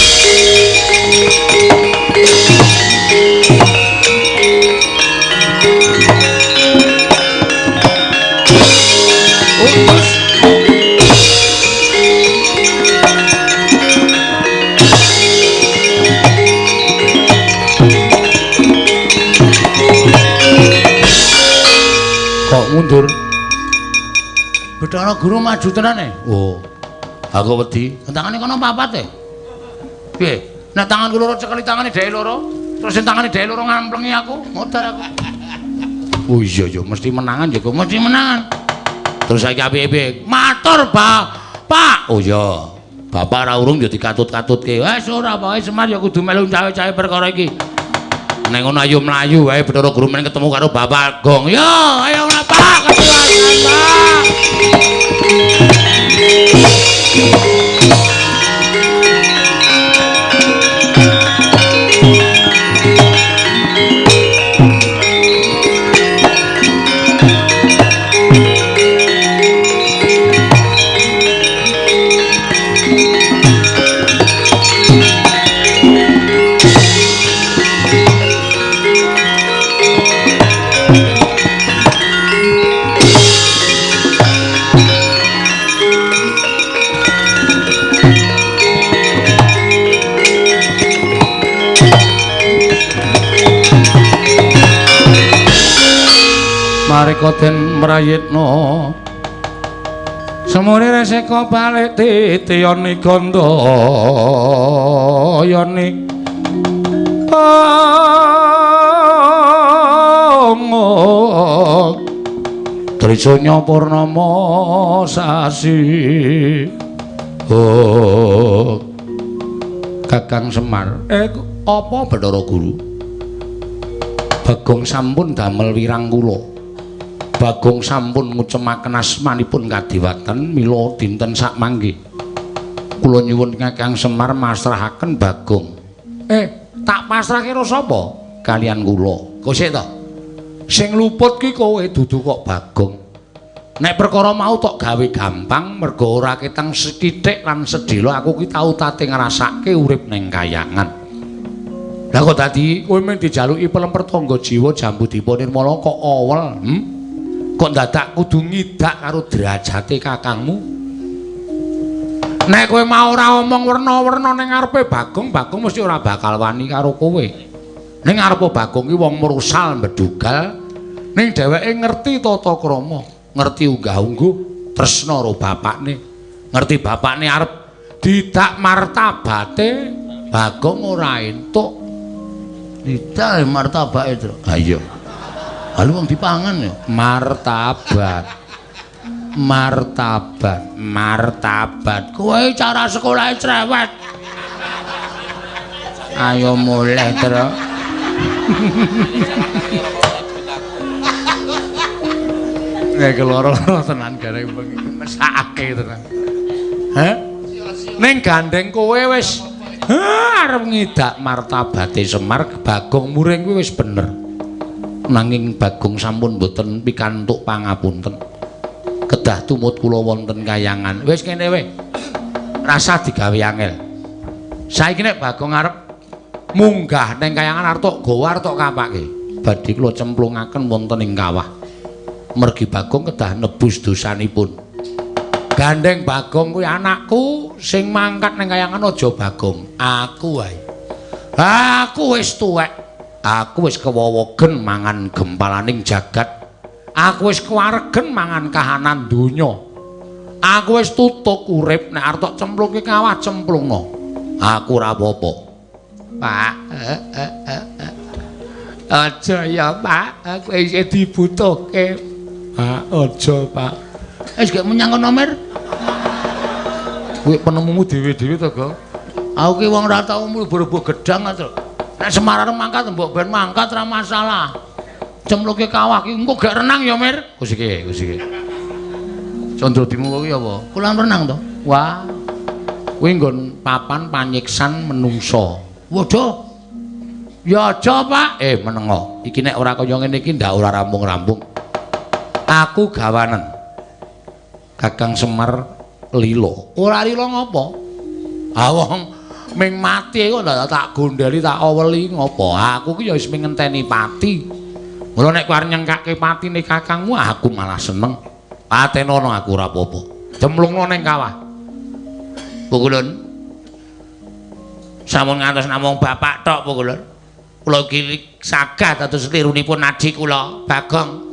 [SPEAKER 2] Utus. Kok mundur? Bathara Guru maju tenan e. Oh. Aku wedi. Tangane kono papat e. Piye? Nek tanganku loro cekeli tangane dheke loro, terus sing tangane dheke loro ngamplengi aku, modar aku. Oh iya ya, mesti menangan ya, mesti menangan. Terus saiki apike-apike? Matur, Pak. Oh iya. Bapak ora urung ya dikatut-katutke. Wes ora pokoke Semar ya kudu melu cawe-cawe perkara iki. Nek ngono ayo mlayu wae Bathara Guru men ketemu karo Bapak Gong. Yo, ayo ora Pak, ketuan Pak. Mareka den mrayitna semure reseka balik titiyane gandayane Trisanya purnama sasi. Oh Kakang Semar, apa Bathara Guru? Bagong sampun damel wirang kula. Bagong sampun ngucemaken asmanipun kadiwatan mila dinten sakmangke. Kula nyuwun Kakang Semar masrahaken Bagong. Tak pasrahke karo sapa? Kalian kula. Kok sik to? Sing luput ki kowe dudu kok Bagong. Nek perkara mau tok gawe gampang mergo ora ketang sethithik lan sedhela aku ki tau tate ngrasake urip ning kayangan. Lah kok dadi kowe mung dijaluki pelemper tangga jiwa Jambu Dipa Nirmala kok awel, Kok dadak kudu ngidak karo derajate kakangmu? Nek kowe mau ora omong werna-werna ning ngarepe Bagong, Bagong mesti ora bakal wani karo kowe.
[SPEAKER 1] Ning arepa Bagong ki wong mrusal mbedugal, ning dheweke ngerti tata krama, ngerti unggah-ungguh, tresna karo bapakne. Ngerti bapakne arep didak martabate, Bagong ora entuk.
[SPEAKER 2] Didak martabake, Tru.
[SPEAKER 1] Ha iya.
[SPEAKER 2] Lalu wong dipangan ya.
[SPEAKER 1] Martabat. Martabat, martabat. Kowe cara sekolahe cerewet. Ayo mulih, Tru. Nek loro-loro tenan gareng bengi mesakake tenan. Heh? Ning gandeng kowe wis arep ngidak martabate Semar, Bagong muring kuwi wis bener. Nanging Bagong sampun mboten pikantuk pangapunten. Kedah tumut kula wonten kayangan. Wis kene wae. Rasah digawe angel. Saiki nek Bagong arep munggah ning kayangan arep tok gawa arep tok kapake. Badhe kula cemplungaken wonten ing kawah. Mergi Bagong kedah nebus dosanipun. Gandeng Bagong kuwi anakku sing mangkat ning kayangan aja Bagong, aku wae. Aku wis tuwek. Aku wis kewowogen mangan gempalaning jagat. Aku wis kewaregen mangan kahanan donya. Aku wis tutuk urip nek arep tok cemplungke kawah cemplungno. Aku ora apa-apa. Pak, aja ya, Pak, aku isih dibutuhke. Pak, aja, Pak.
[SPEAKER 2] Wis gek menyang kono, Mir.
[SPEAKER 1] Kuwi penemumu dhewe-dhewe to, Go?
[SPEAKER 2] Aku ki wong ora tau mlebu gedang to. Nek Semar arep mangkat mbok ben mangkat ora masalah. Cemplungke kawah ki engko gek renang ya, Mir.
[SPEAKER 1] Wis iki, wis iki. Condrodimu kuwi apa?
[SPEAKER 2] Kolam renang to.
[SPEAKER 1] Wah. Kuwi nggon papan panyiksan menungsa.
[SPEAKER 2] Waduh.
[SPEAKER 1] Ya aja, Pak. Menengo. Iki nek ora kaya ngene iki ndak ora rampung-rampung. Aku gawanen. Kakang Semar lilo. Ora lilo ngopo? Ah wong ming mati kok ndak tak gondeli tak aweli ngopo? Aku ki ya wis ming ngenteni pati. Mula nek kowe arep nyengkake patine kakangmu aku malah seneng. Patenono aku ora apa-apa. Cemplungno ning kawah.
[SPEAKER 2] Pukulun. Sampun ngantos namung bapak tok, Pukulun. Kula iki sagah dados lirunipun adi kula, Bagong.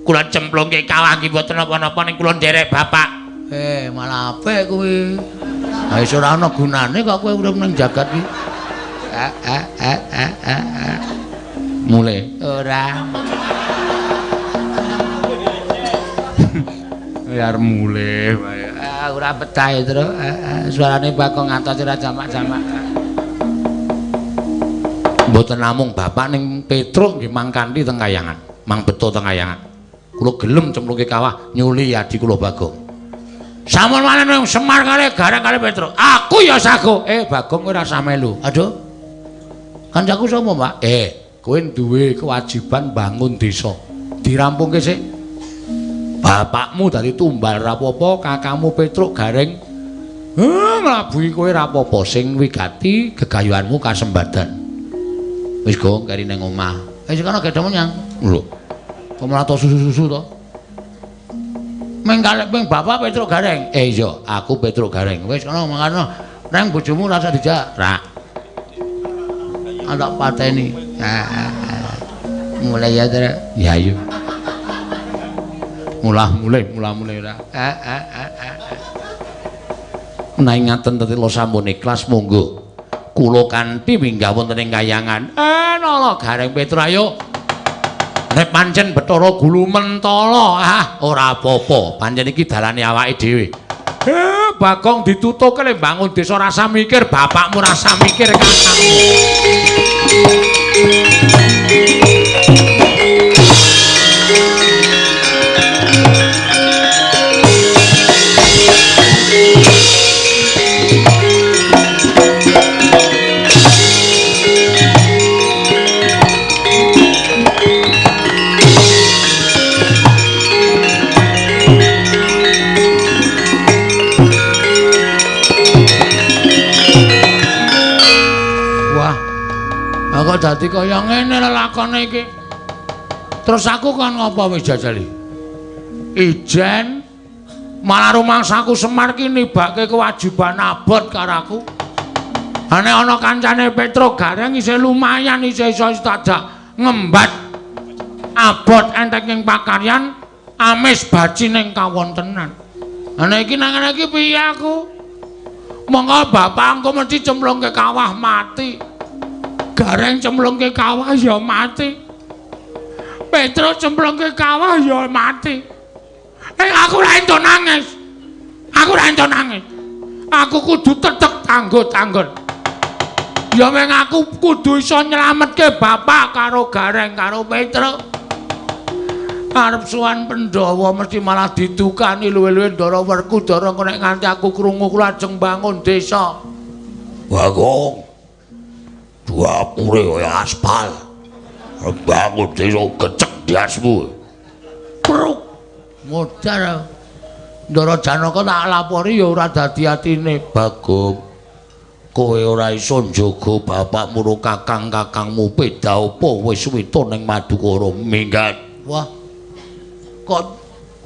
[SPEAKER 2] Kula cemplungke kawah nggih mboten napa-napa ning kula nderek bapak. Malah apik kuwi. Ha wis ora ana gunane kok kowe urip ning jagat iki.
[SPEAKER 1] Mulai
[SPEAKER 2] ora.
[SPEAKER 1] Ya arep mulih wae.
[SPEAKER 2] Ora betah Tru. Suarane Bagong ngantos ora jamak-jamak.
[SPEAKER 1] Mboten namung bapak ning Petruk nggih mangkanthi teng kayangan, mang beto teng kayangan. Kula gelem cemplungke kawah nyuli adi kula Bagong.
[SPEAKER 2] Sampun walen wong Semar kalih Gareng kalih Petruk. Aku ya sago.
[SPEAKER 1] Bagong kowe ora usah melu.
[SPEAKER 2] Aduh. Kancaku sapa, Pak?
[SPEAKER 1] Kowe duwe kewajiban bangun desa. Dirampungke sik. Bapakmu dadi tumbal ra apa-apa, kakangmu Petruk Gareng nglabuhi kowe ra apa-apa, sing wigati gegayuhanmu kasembadan. Wis gong keri ning omah.
[SPEAKER 2] Wis kono gedhe menyang.
[SPEAKER 1] Lho. Kok malah to susu-susu to?
[SPEAKER 2] Ming kalih ping bapak Petruk Gareng.
[SPEAKER 1] Iya, aku Petruk Gareng.
[SPEAKER 2] Wis kono mangkano. Nang bojomu rasa dijak.
[SPEAKER 1] Ra.
[SPEAKER 2] Ana pateni. Mulai ya, Tru.
[SPEAKER 1] Ya iya. Mulah mulih, mulah mulih ora. Menawi ngaten tetela sampun ikhlas monggo. Kula kanthi minggah wonten ing kayangan. Nala Gareng Petruk ayo. Nek pancen Bathara Gulu mentala, ora apa-apa. Pancen iki dalane awake dhewe. Bagong ditutuke le bangun desa rasa mikir bapakmu, rasa mikir kakangmu. Kok dadi kaya ngene lelakone iki. Terus aku kon ngopo wis jajali? Ijen malah rumangsaku Semar ki nibake kewajiban abot karo aku.
[SPEAKER 2] Nek ana kancane Petro Gareng isih lumayan isih iso tajak ngembat abot entek ing pakaryan amis baci ning kawontenan. Nek iki nang ngene iki piye aku? Monggo bapak engko mesti cemplungke kawah mati. Gareng cemplungke kawah ya mati. Petro cemplungke kawah ya mati. Aku ora entuk nangis. Aku ora entuk nangis. Aku kudu tetep tanggo-tanggon. Ya meng aku kudu iso nyelametke bapak karo Gareng karo Petro. Arep sowan Pandhawa mesti malah didukani luwe-luwe Ndara Werkudara engko nek nganti aku krungu kula ajeng bangun desa.
[SPEAKER 1] Bagong. Dapure kaya aspal. Arep bangun desa gecek diasmu.
[SPEAKER 2] Pruk. Modar. Ndara Janaka tak lapori ya ora dadi atine.
[SPEAKER 1] Bagong. Kowe ora iso njaga bapakmu ro kakang-kakangmu beda apa wis wita ning Madukara minggat.
[SPEAKER 2] Wah. Kok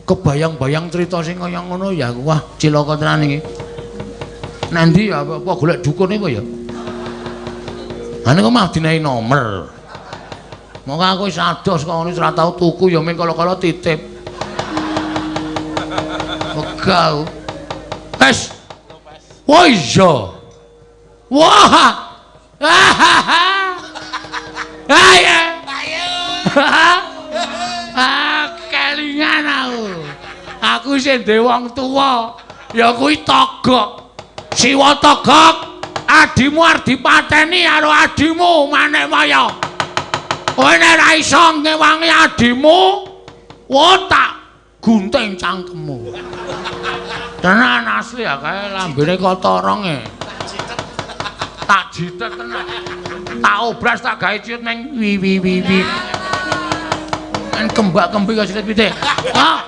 [SPEAKER 2] kebayang-bayang cerita sing kaya ngono ya. Wah, cilaka tenan iki. Nanti ya apa golek dukun apa ya? Ha niku mah dinehi nomer. Monggo aku wis ados kok ngono wis ora tau tuku ya mung kala-kala titip. Wegah. Wes. Wah iya. Wah. Ayo.
[SPEAKER 4] Ayo.
[SPEAKER 2] Ah, kelingan aku. Aku sing duwe wong tuwa, ya kuwi Togok. Siwa Togok, adimu arep dipateni karo adimu Manikmaya. Kowe nek ora iso ngewangi adimu, wah tak gunting cangkemmu. Tenan asli ya kae lambene kotoronge. Tak jitet tenan. Tak obras tak gawe ciut ning wi wi wi wi. Kan kembak-kembi kaya silit pitik. Hah?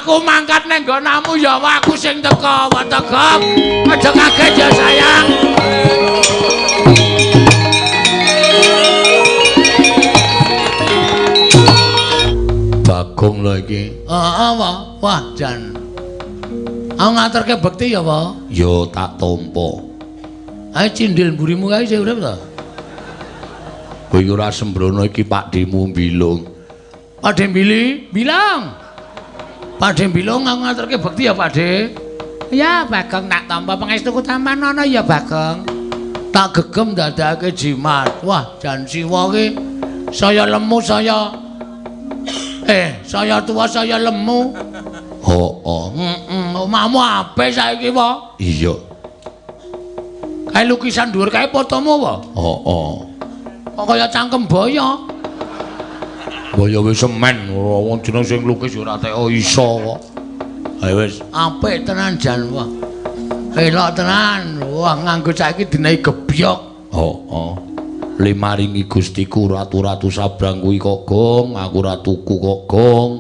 [SPEAKER 2] Aku mangkat ning nggonamu ya aku sing teka, Togok. Aja kaget ya sayang.
[SPEAKER 1] Bagong lho iki.
[SPEAKER 2] Heeh, wah jan. Aku ngaturke bekti ya, Pak.
[SPEAKER 1] Ya tak tampa.
[SPEAKER 2] Ayo cindil mburimu kae isih urip ta?
[SPEAKER 1] Kowe ora sembrono iki Pakdhemu Bilung.
[SPEAKER 2] Pakdhe Bili, bilang. Pakdhe Bilung aku ngaturke bekti ya, Pakdhe. Ya, Bagong tak tampa pangestuku tampan ana ya, Bagong. Tak gegem dadake jimat. Wah, jan Siwa ki saya lemu saya saya tua saya lemu.
[SPEAKER 1] Heeh.
[SPEAKER 2] Heeh, omahmu apik saiki, Pak.
[SPEAKER 1] Iya.
[SPEAKER 2] Kae lukisan dhuwur kae fotomu apa?
[SPEAKER 1] Heeh.
[SPEAKER 2] Kok kaya cangkem boyo.
[SPEAKER 1] Boyo wis semen, wong jeneng sing lukis ya ora teko iso kok. Ayo wis,
[SPEAKER 2] apik tenan jan wah. Elok tenan. Wah, nganggo saiki dinehi gebyok.
[SPEAKER 1] Heeh. Limaringi Gustiku ratu-ratu sabrang kuwi kok gong, aku ora tuku kok gong.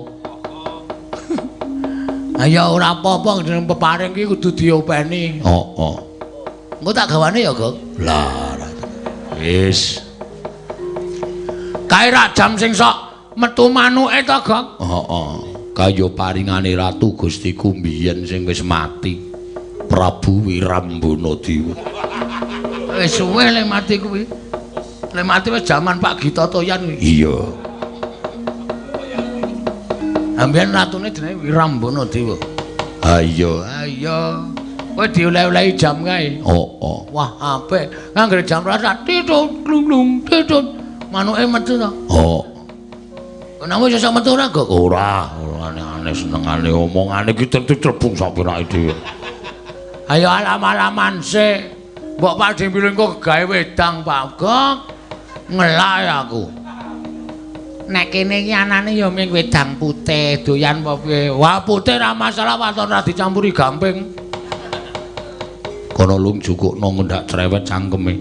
[SPEAKER 2] Ayo ora apa-apa jeneng peparing ki kudu diopeni.
[SPEAKER 1] Heeh.
[SPEAKER 2] Engko tak gawane ya, Gong.
[SPEAKER 1] Lah, wis.
[SPEAKER 2] Kae rak jam sing sok metu manuke to, Gong?
[SPEAKER 1] Heeh. Kaya paringane Ratu Gustiku mbiyen sing wis mati. Prabu Wirambana Dewa.
[SPEAKER 2] Wis suwe le mati kuwi. Le mati wis jaman Pak Gita Toyan kuwi.
[SPEAKER 1] Iya.
[SPEAKER 2] Ambiyen ratune jenenge Wirambana Dewa.
[SPEAKER 1] Ha iya.
[SPEAKER 2] Ha iya. Kowe dioleh-olehi jam kae.
[SPEAKER 1] Heeh.
[SPEAKER 2] Wah, apik. Anggere jam rasa titut glung-glung titut. Manuke metu to?
[SPEAKER 1] Heeh.
[SPEAKER 2] Kenapa iso metu ora, Gok?
[SPEAKER 1] Ora, ora aneh-aneh senengane omongane iki tentu trebung sak penake dhewe.
[SPEAKER 2] Ayo alam-alaman sik. Mbok Pak Dembilung kok gawe wedang, Pak Gok. Ngelak aku. Nek kene iki anane ya mung wedang putih, doyan apa piye? Wah, putih ora masalah waton ora dicampuri gamping.
[SPEAKER 1] Kono lung jukukno ngendak cerewet cangkeme.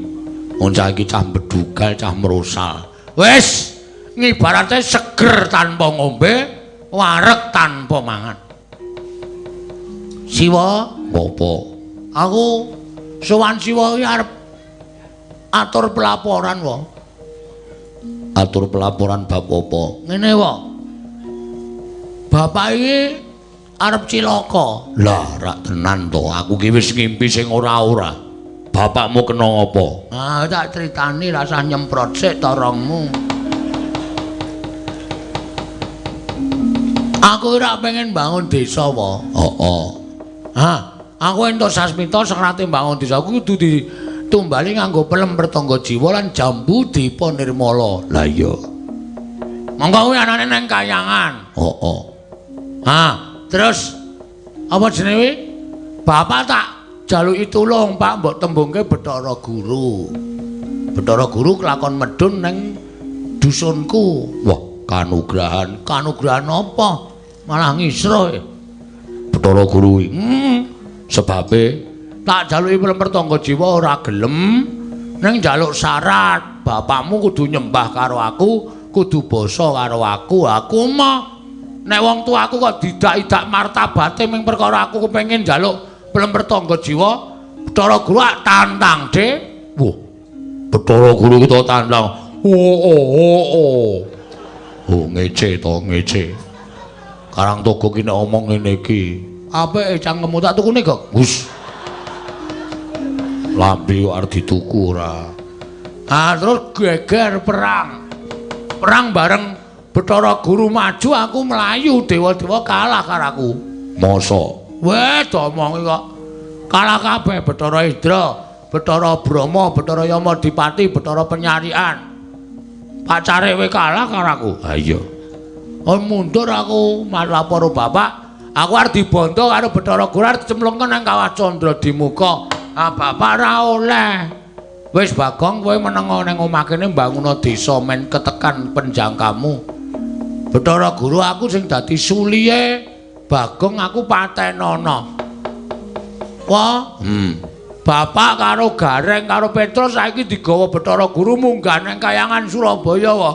[SPEAKER 1] Wong cah iki cah bedugal, cah merosal.
[SPEAKER 2] Wis, ngibarate seger tanpa ngombe, wareg tanpa mangan. Siwa,
[SPEAKER 1] apa?
[SPEAKER 2] Aku sowan Siwa iki arep atur pelaporan wae.
[SPEAKER 1] Atur pelaporan bab apa?
[SPEAKER 2] Ngene wae. Bapak iki arep cilaka.
[SPEAKER 1] Lah, rak tenan to. Aku ki wis ngimpi sing ora-ora. Bapakmu kena apa?
[SPEAKER 2] Ah, tak critani rasah nyemprot sik torongmu. Aku ora pengen bangun desa wae.
[SPEAKER 1] Heeh.
[SPEAKER 2] Ha, aku entuk sasmita serate bangun desa aku kudu ditumbali nganggo pelem pertangga jiwa lan jambu dipa nirmala.
[SPEAKER 1] Lah iya.
[SPEAKER 2] Monggo kuwi anane nang kayangan.
[SPEAKER 1] Heeh.
[SPEAKER 2] Ha, terus apa jenenge? Bapak tak jaluki tulung, Pak, mbok tembungke Bathara Guru. Bathara Guru kelakon medhun nang dusunku.
[SPEAKER 1] Wah, kanugrahan.
[SPEAKER 2] Kanugrahan apa? Malah ngisro.
[SPEAKER 1] Bathara Guru kuwi. Sebabe
[SPEAKER 2] tak jaluki pelem pertangga jiwa ora gelem, ning njaluk syarat, bapakmu kudu nyembah karo aku, kudu basa karo aku. Aku mah nek wong tuaku kok didak-idak martabate ming perkara aku kepengin njaluk pelem pertangga jiwa, Bathara Guru ak tantang, Dik.
[SPEAKER 1] Wah, Bathara Guru ki to tantang. Oh oh oh oh. Oh ngece to, ngece. Karang Togog ki nek omong ngene iki.
[SPEAKER 2] Apike cangkemmu tak tukune, Gok.
[SPEAKER 1] Gus. Lambe kok arep dituku ora.
[SPEAKER 2] Ah, terus geger perang. Perang bareng Bathara Guru maju, aku mlayu, dewa-dewa kalah karo aku.
[SPEAKER 1] Mosok?
[SPEAKER 2] Weh, domongi kok. Kalah kabeh Bathara Indra, Bathara Brahma, Bathara Yama Dipati, Bathara Penyarian. Pacare we kalah karo aku.
[SPEAKER 1] Ha iya.
[SPEAKER 2] Oh mundur aku lapor bapak. Aku arep dibondo karo Bathara Guru arep dicemplungke nang Kawah Candra Dimuka. Ah bapak ora oleh. Wis Bagong kowe meneng nang omah kene mbanguna desa men ketekan penjangkamu. Bathara Guru aku sing dadi suliye Bagong aku patenono. Wah, Bapak karo Gareng karo Petrus saiki digawa Bathara Guru munggah nang kayangan Surabaya wae.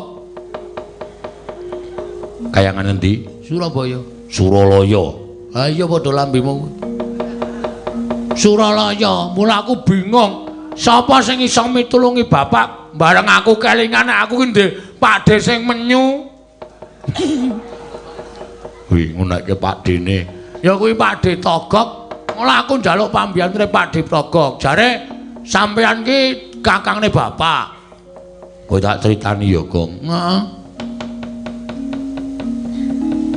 [SPEAKER 1] Kayangan endi?
[SPEAKER 2] Surabaya.
[SPEAKER 1] Suralaya.
[SPEAKER 2] Ha iya padha lambemu. Suralaya, mula aku bingung. Sapa sing iso mitulungi bapak? Bareng aku kelingan aku ki ndek Pakde sing menyu.
[SPEAKER 1] Kuwi ngunekke Pakdene.
[SPEAKER 2] Ya kuwi Pakde Togog. Mula aku njaluk pambiyantune Pakde Togog. Jare sampeyan ki kakangne bapak.
[SPEAKER 1] Kowe tak critani ya, Gong.
[SPEAKER 2] Heeh.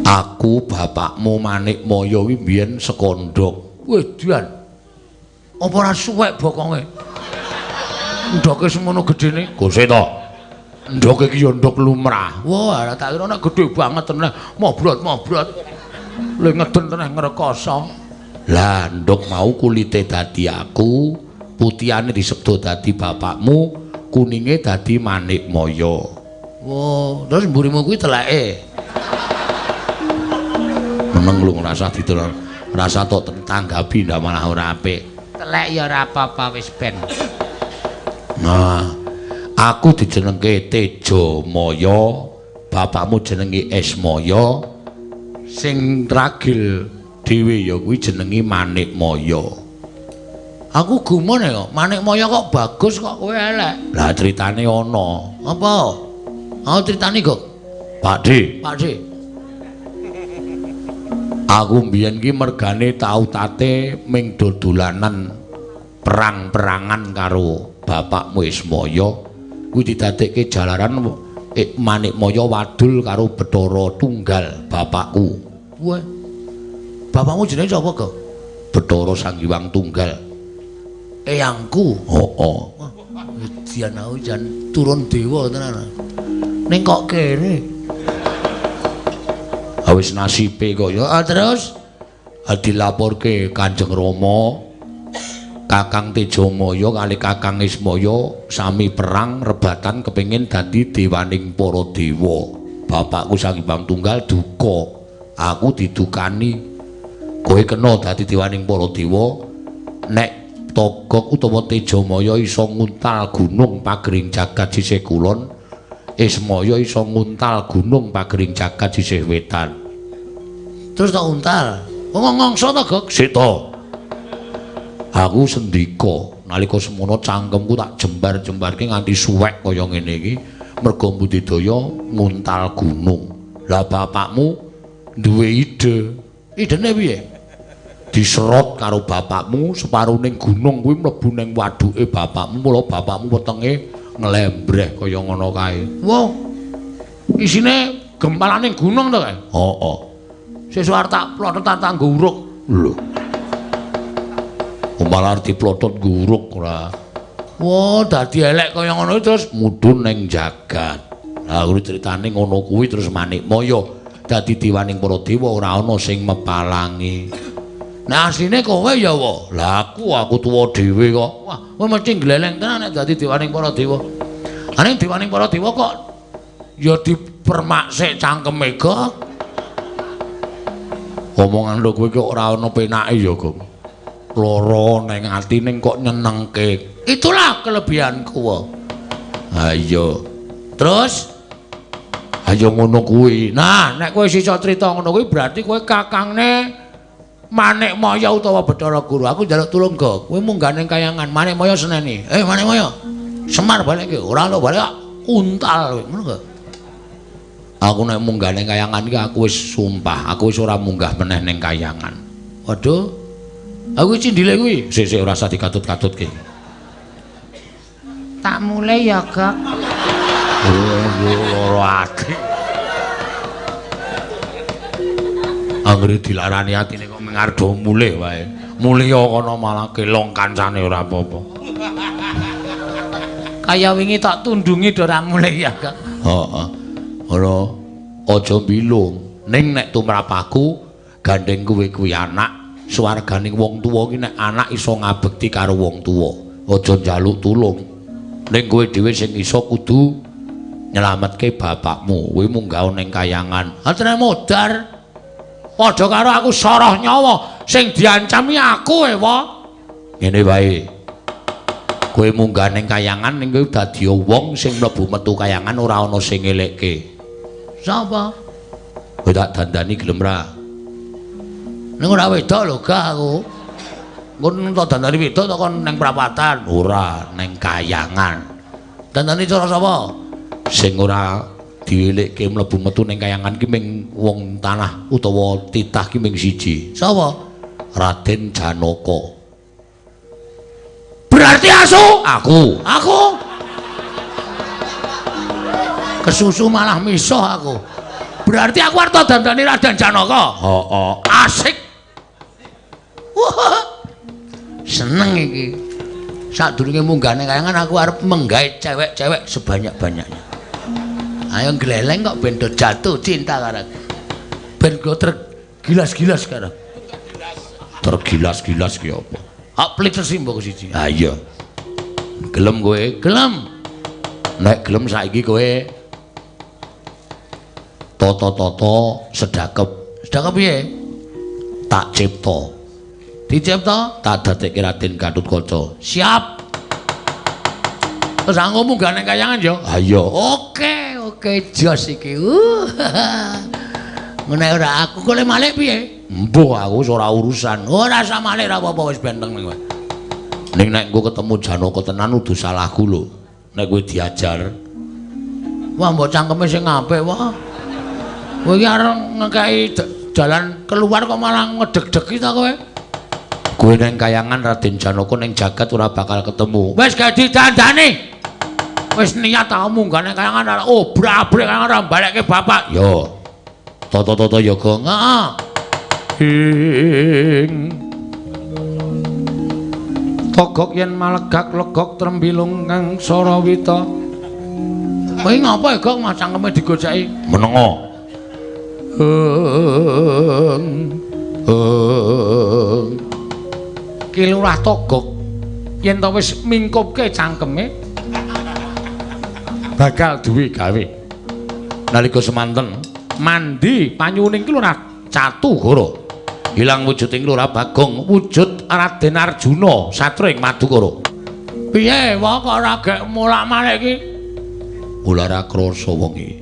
[SPEAKER 1] Aku bapakmu Manikmaya kuwi mbiyen sekondhok.
[SPEAKER 2] Wedian. Apa ora suwek bokonge? Ndoke semono gedene.
[SPEAKER 1] Gose to. Ndoke iki ya ndok lumrah.
[SPEAKER 2] Wah, tak kira nek gedhe banget tenan. Mobrot-mobrot. Le ngeden tenan ngrekoso.
[SPEAKER 1] Lah, ndok mau kulite dadi aku, putihane disebut dadi bapakmu, kuninge dadi Manikmaya.
[SPEAKER 2] Wah, terus mburimu kuwi teleke.
[SPEAKER 1] Meneng lu ngrasa diterang, rasa tok tanggapi ndak malah ora apik.
[SPEAKER 2] Telek ya ora apa-apa wis ben.
[SPEAKER 1] Nah, aku dijenengke Tejamaya, bapakmu jenenge Esmaya, sing ragil dhewe ya kuwi jenenge Manikmaya.
[SPEAKER 2] Aku gumun ya kok, Manikmaya kok bagus kok kowe elek.
[SPEAKER 1] Lah critane ana.
[SPEAKER 2] Apa? Aku critane kok.
[SPEAKER 1] Pakde.
[SPEAKER 2] Pakde.
[SPEAKER 1] Aku mbiyen ki mergane tau tate ming dodolanan perang-perangan karo bapakmu Ismaya kuwi didadekke jalaran Manikmaya wadul karo Bathara Tunggal bapakku.
[SPEAKER 2] Wah. Bapakmu jenenge sapa, Gok?
[SPEAKER 1] Bathara Sang Hyang Tunggal.
[SPEAKER 2] Eyangku.
[SPEAKER 1] Heeh.
[SPEAKER 2] Wedian aku jan turun dewa tenan. Ning kok kere.
[SPEAKER 1] Wis nasibe kok ya.
[SPEAKER 2] Ah, terus
[SPEAKER 1] dilaporke Kanjeng Rama, Kakang Tejamaya kali Kakang Ismaya sami perang rebatan kepengin dadi dewaning para dewa. Bapakku Sang Hyang Tunggal duka, aku didukani. Kowe kena dadi dewaning para dewa nek Togog utawa Tejamaya iso nguntal gunung pagering jagat sisih kulon, Ismaya iso nguntal gunung pagering jagat sisih wetan.
[SPEAKER 2] Terus tak untal. Wong ngongso to, Gok?
[SPEAKER 1] Sik to. Aku sendika nalika semono cangkemku tak jembar-jembarke nganti suwek kaya ngene iki merga budidaya nguntal gunung. Lah bapakmu duwe ide.
[SPEAKER 2] Idene piye?
[SPEAKER 1] Diserot karo bapakmu, separuning gunung kuwi mlebu ning waduke bapakmu, mula bapakmu wetenge nglembreh kaya ngono kae.
[SPEAKER 2] Wah. Isine gempalaning gunung to kae?
[SPEAKER 1] Heeh.
[SPEAKER 2] Sesuk arep tak plotot tak nggo uruk.
[SPEAKER 1] Lho. Malah diplotot nggo uruk ora.
[SPEAKER 2] Wah, dadi elek kaya ngono terus
[SPEAKER 1] mudhun ning jagat. Lah kuwi critane ngono kuwi terus Manikmaya dadi diwaning para dewa ora ana sing mepalangi.
[SPEAKER 2] Nah asline kowe ya wa.
[SPEAKER 1] Lah aku tuwa dhewe kok.
[SPEAKER 2] Wah, kowe mesti gleleng tenan nek dadi diwaning para dewa. Ane diwaning para dewa kok ya dipermak sik cangkeme kok.
[SPEAKER 1] Omongan lho kowe iki ora ana penake ya, Gong. Lara ning atine kok nyenengke.
[SPEAKER 2] Itulah kelebihanku.
[SPEAKER 1] Ha iya.
[SPEAKER 2] Terus
[SPEAKER 1] ayo ngono kuwi.
[SPEAKER 2] Nah, nek kowe iso crita ngono kuwi berarti kowe kakangne Manikmaya utawa Bathara Guru. Aku njaluk tulung, Gok. Kowe munggah ning kayangan Manikmaya seneni. Manikmaya. Semar balik iki. Ora lho balik untal kowe. Ngono gak?
[SPEAKER 1] Aku nek munggah ning kayangan iki aku wis sumpah, aku wis ora munggah meneh ning kayangan.
[SPEAKER 2] Waduh. Aku cindile kuwi.
[SPEAKER 1] Sik sik ora usah dikatut-katutke.
[SPEAKER 5] Tak mulai ya, Gok.
[SPEAKER 1] Loro ati. Anggere dilarani atine kok mengardo mulih wae. Mulih kono malah kelong kancane ora apa-apa.
[SPEAKER 5] Kaya wingi tak tundungi do ora mulih ya, Gok.
[SPEAKER 1] Heeh. Ora aja bilung. Ning nek tumrap aku gandeng kowe kuwi anak, swarganing wong tuwa ki nek anak iso ngabekti karo wong tuwa. Aja njaluk tulung. Ning kowe dhewe sing iso kudu nyelametke bapakmu. Kowe munggah ning kayangan.
[SPEAKER 2] Atene modar. Padha karo aku soroh nyawa sing diancami aku ewa.
[SPEAKER 1] Ngene wae. Kowe munggah ning kayangan ning kowe dadi wong sing mlebu metu kayangan ora ana sing ngelekke.
[SPEAKER 2] Sapa?
[SPEAKER 1] Kowe tak dandani gelem ra?
[SPEAKER 2] Ning ora wedok lho gak aku. Engko tak dandani wedok tak kon ning prapatan.
[SPEAKER 1] Ora, ning kayangan.
[SPEAKER 2] Dandani cara sapa?
[SPEAKER 1] Sing ora dielekke mlebu metu ning kayangan ki ming wong tanah utawa titah ki ming siji.
[SPEAKER 2] Sapa?
[SPEAKER 1] Raden Janaka.
[SPEAKER 2] Berarti asu?
[SPEAKER 1] Aku.
[SPEAKER 2] Aku. Kesusu malah misuh aku. Berarti aku arep dandani Raden Janaka.
[SPEAKER 1] Heeh.
[SPEAKER 2] Asik. Wah. Seneng iki. Sadurunge munggah ning kayangan aku arep menggae cewek-cewek sebanyak-banyaknya. Ayo gleleng kok ben do jatuh cinta karo aku. Ben go tergilas-gilas karo.
[SPEAKER 1] Tergilas-gilas ki apa?
[SPEAKER 2] Hak pelit mbok siji.
[SPEAKER 1] Ha iya. Gelem kowe?
[SPEAKER 2] Gelem.
[SPEAKER 1] Nek gelem saiki kowe toto-toto sedakep.
[SPEAKER 2] Sedakep piye?
[SPEAKER 1] Tak cipta.
[SPEAKER 2] Dicipta?
[SPEAKER 1] Tak dadekke Raden Gatotkaca.
[SPEAKER 2] Siap. Terus aku munggah ning kayangan ya?
[SPEAKER 1] Ha iya.
[SPEAKER 2] Oke, oke jos iki. Ngene ora aku kok le malik piye?
[SPEAKER 1] Mbuh aku wis ora urusan.
[SPEAKER 2] Ora usah malik ora apa-apa wis benteng kowe.
[SPEAKER 1] Ning nek engko ketemu Janaka tenan udu salahku lho. Nek kowe diajar.
[SPEAKER 2] Wah mbok cangkeme sing apik wah. Kowe iki arep ngekeki jalan keluar kok malah ngedeg-degi ta kowe?
[SPEAKER 1] Kowe nang kayangan Raden Janaka ning jagat ora bakal ketemu.
[SPEAKER 2] Wis gak didandani. Wis niat aku munggah nang kayangan obrak-abrik kayangan ora balekke bapak.
[SPEAKER 1] Yo. Toto-toto ya, Gong.
[SPEAKER 2] Heeh.
[SPEAKER 3] Ing togok yen malegak legok trembilung kang sarawita.
[SPEAKER 2] Kowe ngapa ya, Gong, mas cangkeme digoceki?
[SPEAKER 1] Menengo.
[SPEAKER 3] Ki Lurah Togok yen to wis mingkupke cangkeme bakal duwe gawe.
[SPEAKER 1] Nalika semanten
[SPEAKER 3] mandi panyuning ki Lurah
[SPEAKER 1] Catugara ilang wujuding Lurah Bagong wujud Raden Arjuna satria ing Madukara.
[SPEAKER 2] Piye wae kok ora gek molak-malik iki?
[SPEAKER 1] Ora krasa wong iki.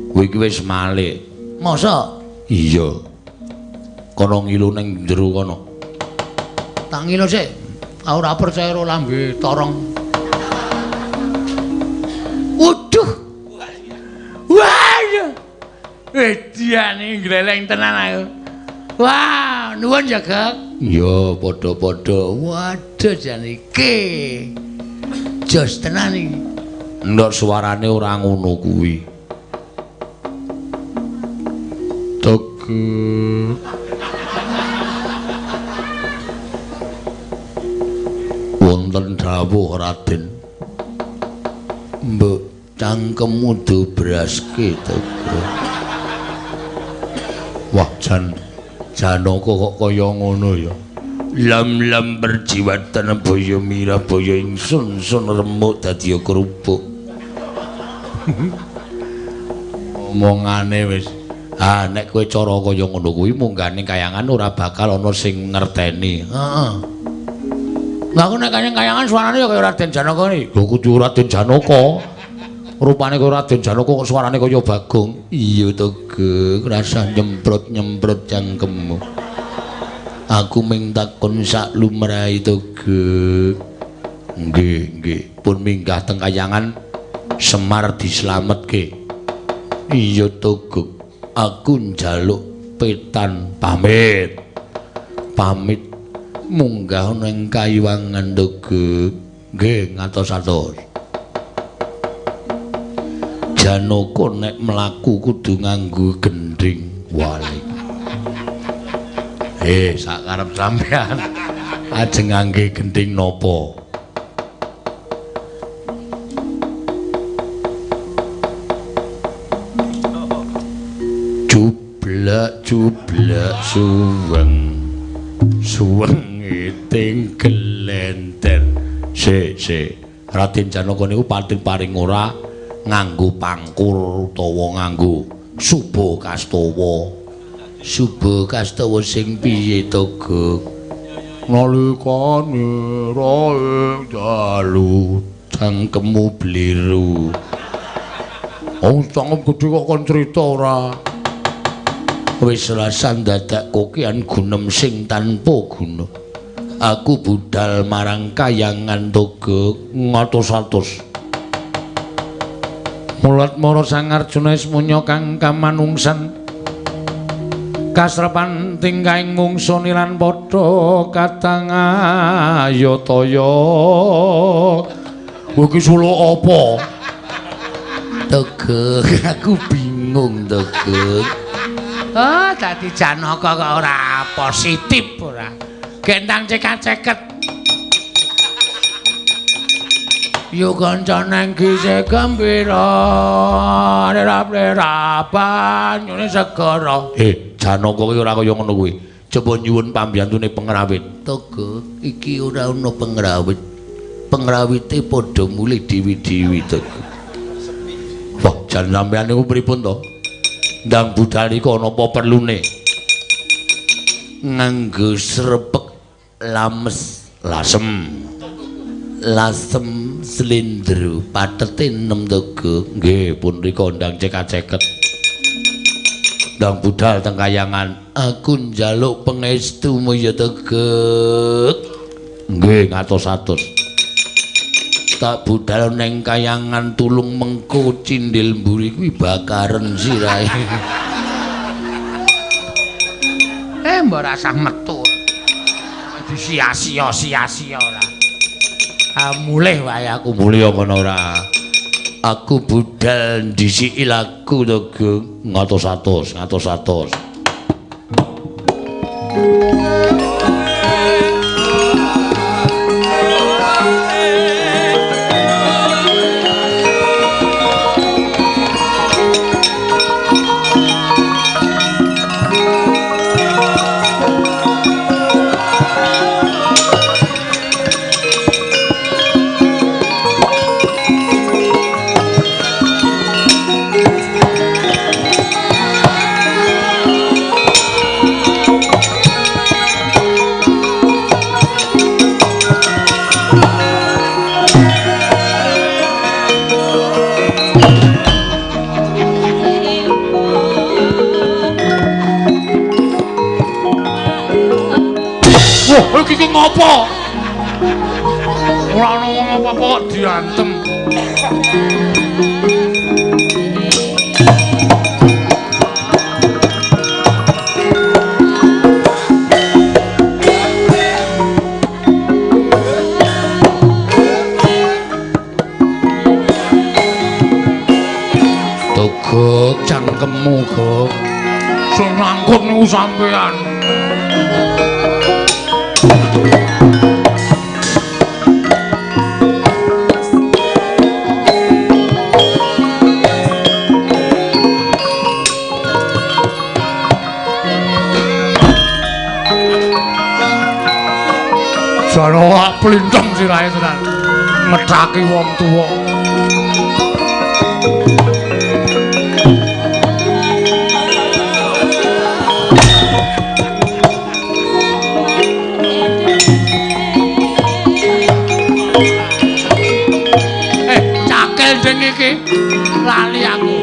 [SPEAKER 1] Kowe iki wis malik.
[SPEAKER 2] Masa?
[SPEAKER 1] Iya. Kono ngilu ning jero kono.
[SPEAKER 2] Tak ngilu sik. Aku ora percaya karo lambe torong. Waduh. Waduh. Ediane gleleng tenan aku. Wah,
[SPEAKER 5] Nuwun ya, Gek.
[SPEAKER 1] Ya, padha-padha.
[SPEAKER 5] Waduh jan iki. Jos tenan iki.
[SPEAKER 1] Ndok suarane ora ngono kuwi. Tege. Wonten dawuh Raden. Mbok cangkemmu dobraske Tege. Wah, jan Janaka kok kaya ngono ya. Lam-lam perjiwatan baya mirah baya ingsun sun remuk dadi kerupuk. Omongane wis. Ah, nek kowe cara kaya ngono kuwi munggah ning kayangan ora bakal ana sing ngerteni. Heeh. Lah aku nek kayangan suarane ya kaya Raden Janaka iki. Lho kudu Raden Janaka. Rupane kaya Raden Janaka kok suarane kaya Bagong. Iya to, Gek, rasah nyemprot-nyemprot cangkemmu. Aku ming takon sak lumrahe to, Gek. Nggih, nggih. Pun minggah teng kayangan Semar dislametke. Iya to, Gek. Aku njaluk petan pamit. Pamit munggah ning kayiwangan to, Gek. Nggih, ngatos-atos. Janaka nek mlaku kudu nganggo gendhing walik. Sak karep sampean ajeng ngangge gendhing napa? Jublek jublek suweng suweng iting gelenter. Sik sik, Raden Janaka niku pating paring ora nganggo pangkur utawa nganggo suba kastawa. Suba kastawa sing piye to, Gek? Nalikane raing dalu cangkemmu bliru. Oh, cangkem gedhe kok kon crita ora? Wis rasah dadak kokean gunem sing tanpa guna. Aku budal marang kayangan to, Gek, ngatos-atos.
[SPEAKER 3] Mulat mara Sang Arjuna ismunya kang kamanungsan kasrepan tingkahing mungsu nilan padha katang ayataya.
[SPEAKER 1] Kowe iki suluk apa?
[SPEAKER 5] Tegek, aku bingung Tegek.
[SPEAKER 2] Oh, dadi Janaka kok ora positif ora. Gendang cekak-ceket. Yo kanca nang gise gembira, rap-rap banyune segara.
[SPEAKER 1] Janaka ki ora kaya ngono kuwi. Coba nyuwun pambiyantune pengrawit.
[SPEAKER 5] Tegek, iki ora ana pengrawit. Pengrawite padha mulih dewi-dewi Tegek.
[SPEAKER 1] Wah, jan sampean niku pripun to? Ndang budal iku ana apa perlune?
[SPEAKER 5] Nganggo srepek lames
[SPEAKER 1] lasem.
[SPEAKER 5] Lasem slindro patete 6 Tegek.
[SPEAKER 1] Nggih, pun rika ndang cekak-ceket. Ndang budal teng kayangan.
[SPEAKER 5] Aku njaluk pangestumu ya Tegek.
[SPEAKER 1] Nggih, ngatos-atos.
[SPEAKER 5] Tak budal neng kayangan tulung mengko cindil mburi kuwi bakaren sirahe.
[SPEAKER 2] Mbok rasah metu. Disia-sia sia-sia ora. Ah, mulih wae aku.
[SPEAKER 1] Mulih ngono ora.
[SPEAKER 5] Aku budal ndhisiki laku to, Geng.
[SPEAKER 1] Ngatos-atos, ngatos-atos. Wah, iki ngopo? Ora ana wong apa-apa kok diantem. Gok, cangkemmu, Gok.
[SPEAKER 2] Sing ngangkut niku sampean. Jane plintong sirahe tenan. Ngethaki wong tuwa. Cakel ding iki lali aku.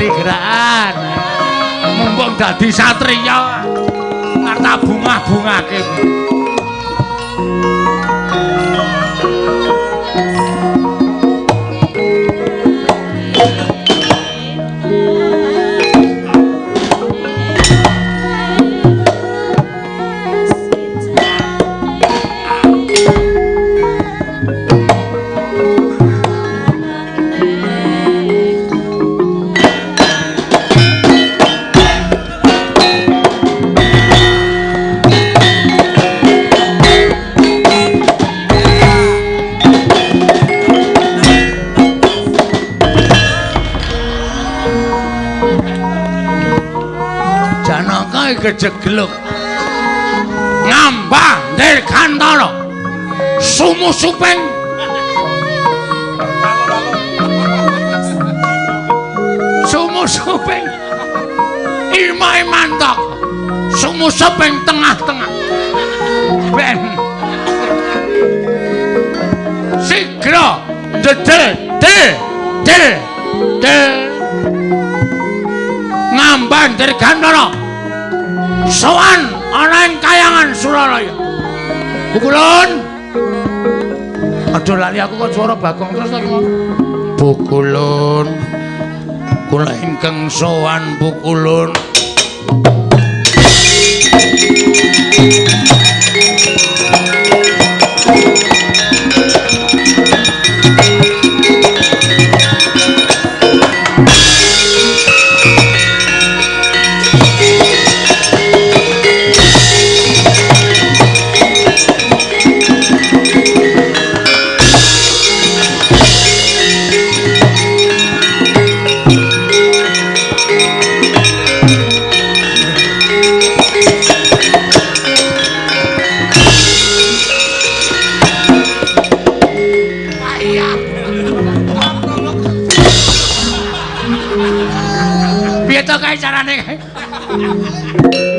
[SPEAKER 2] Gerakan mumpung dadi satriya arta bungah-bungahke. Kejegluk ngambah dirgantara sumusuping sumusuping imahe mantok sumusuping tengah-tengah ben sigra jedel del del del ngambah dirgantara sowan ana ing kayangan Suralaya. Pukulun. Aduh lali aku kok swara Bagong terus to.
[SPEAKER 1] Pukulun. Kula ingkang sowan pukulun.
[SPEAKER 2] Piye to kae carane kae?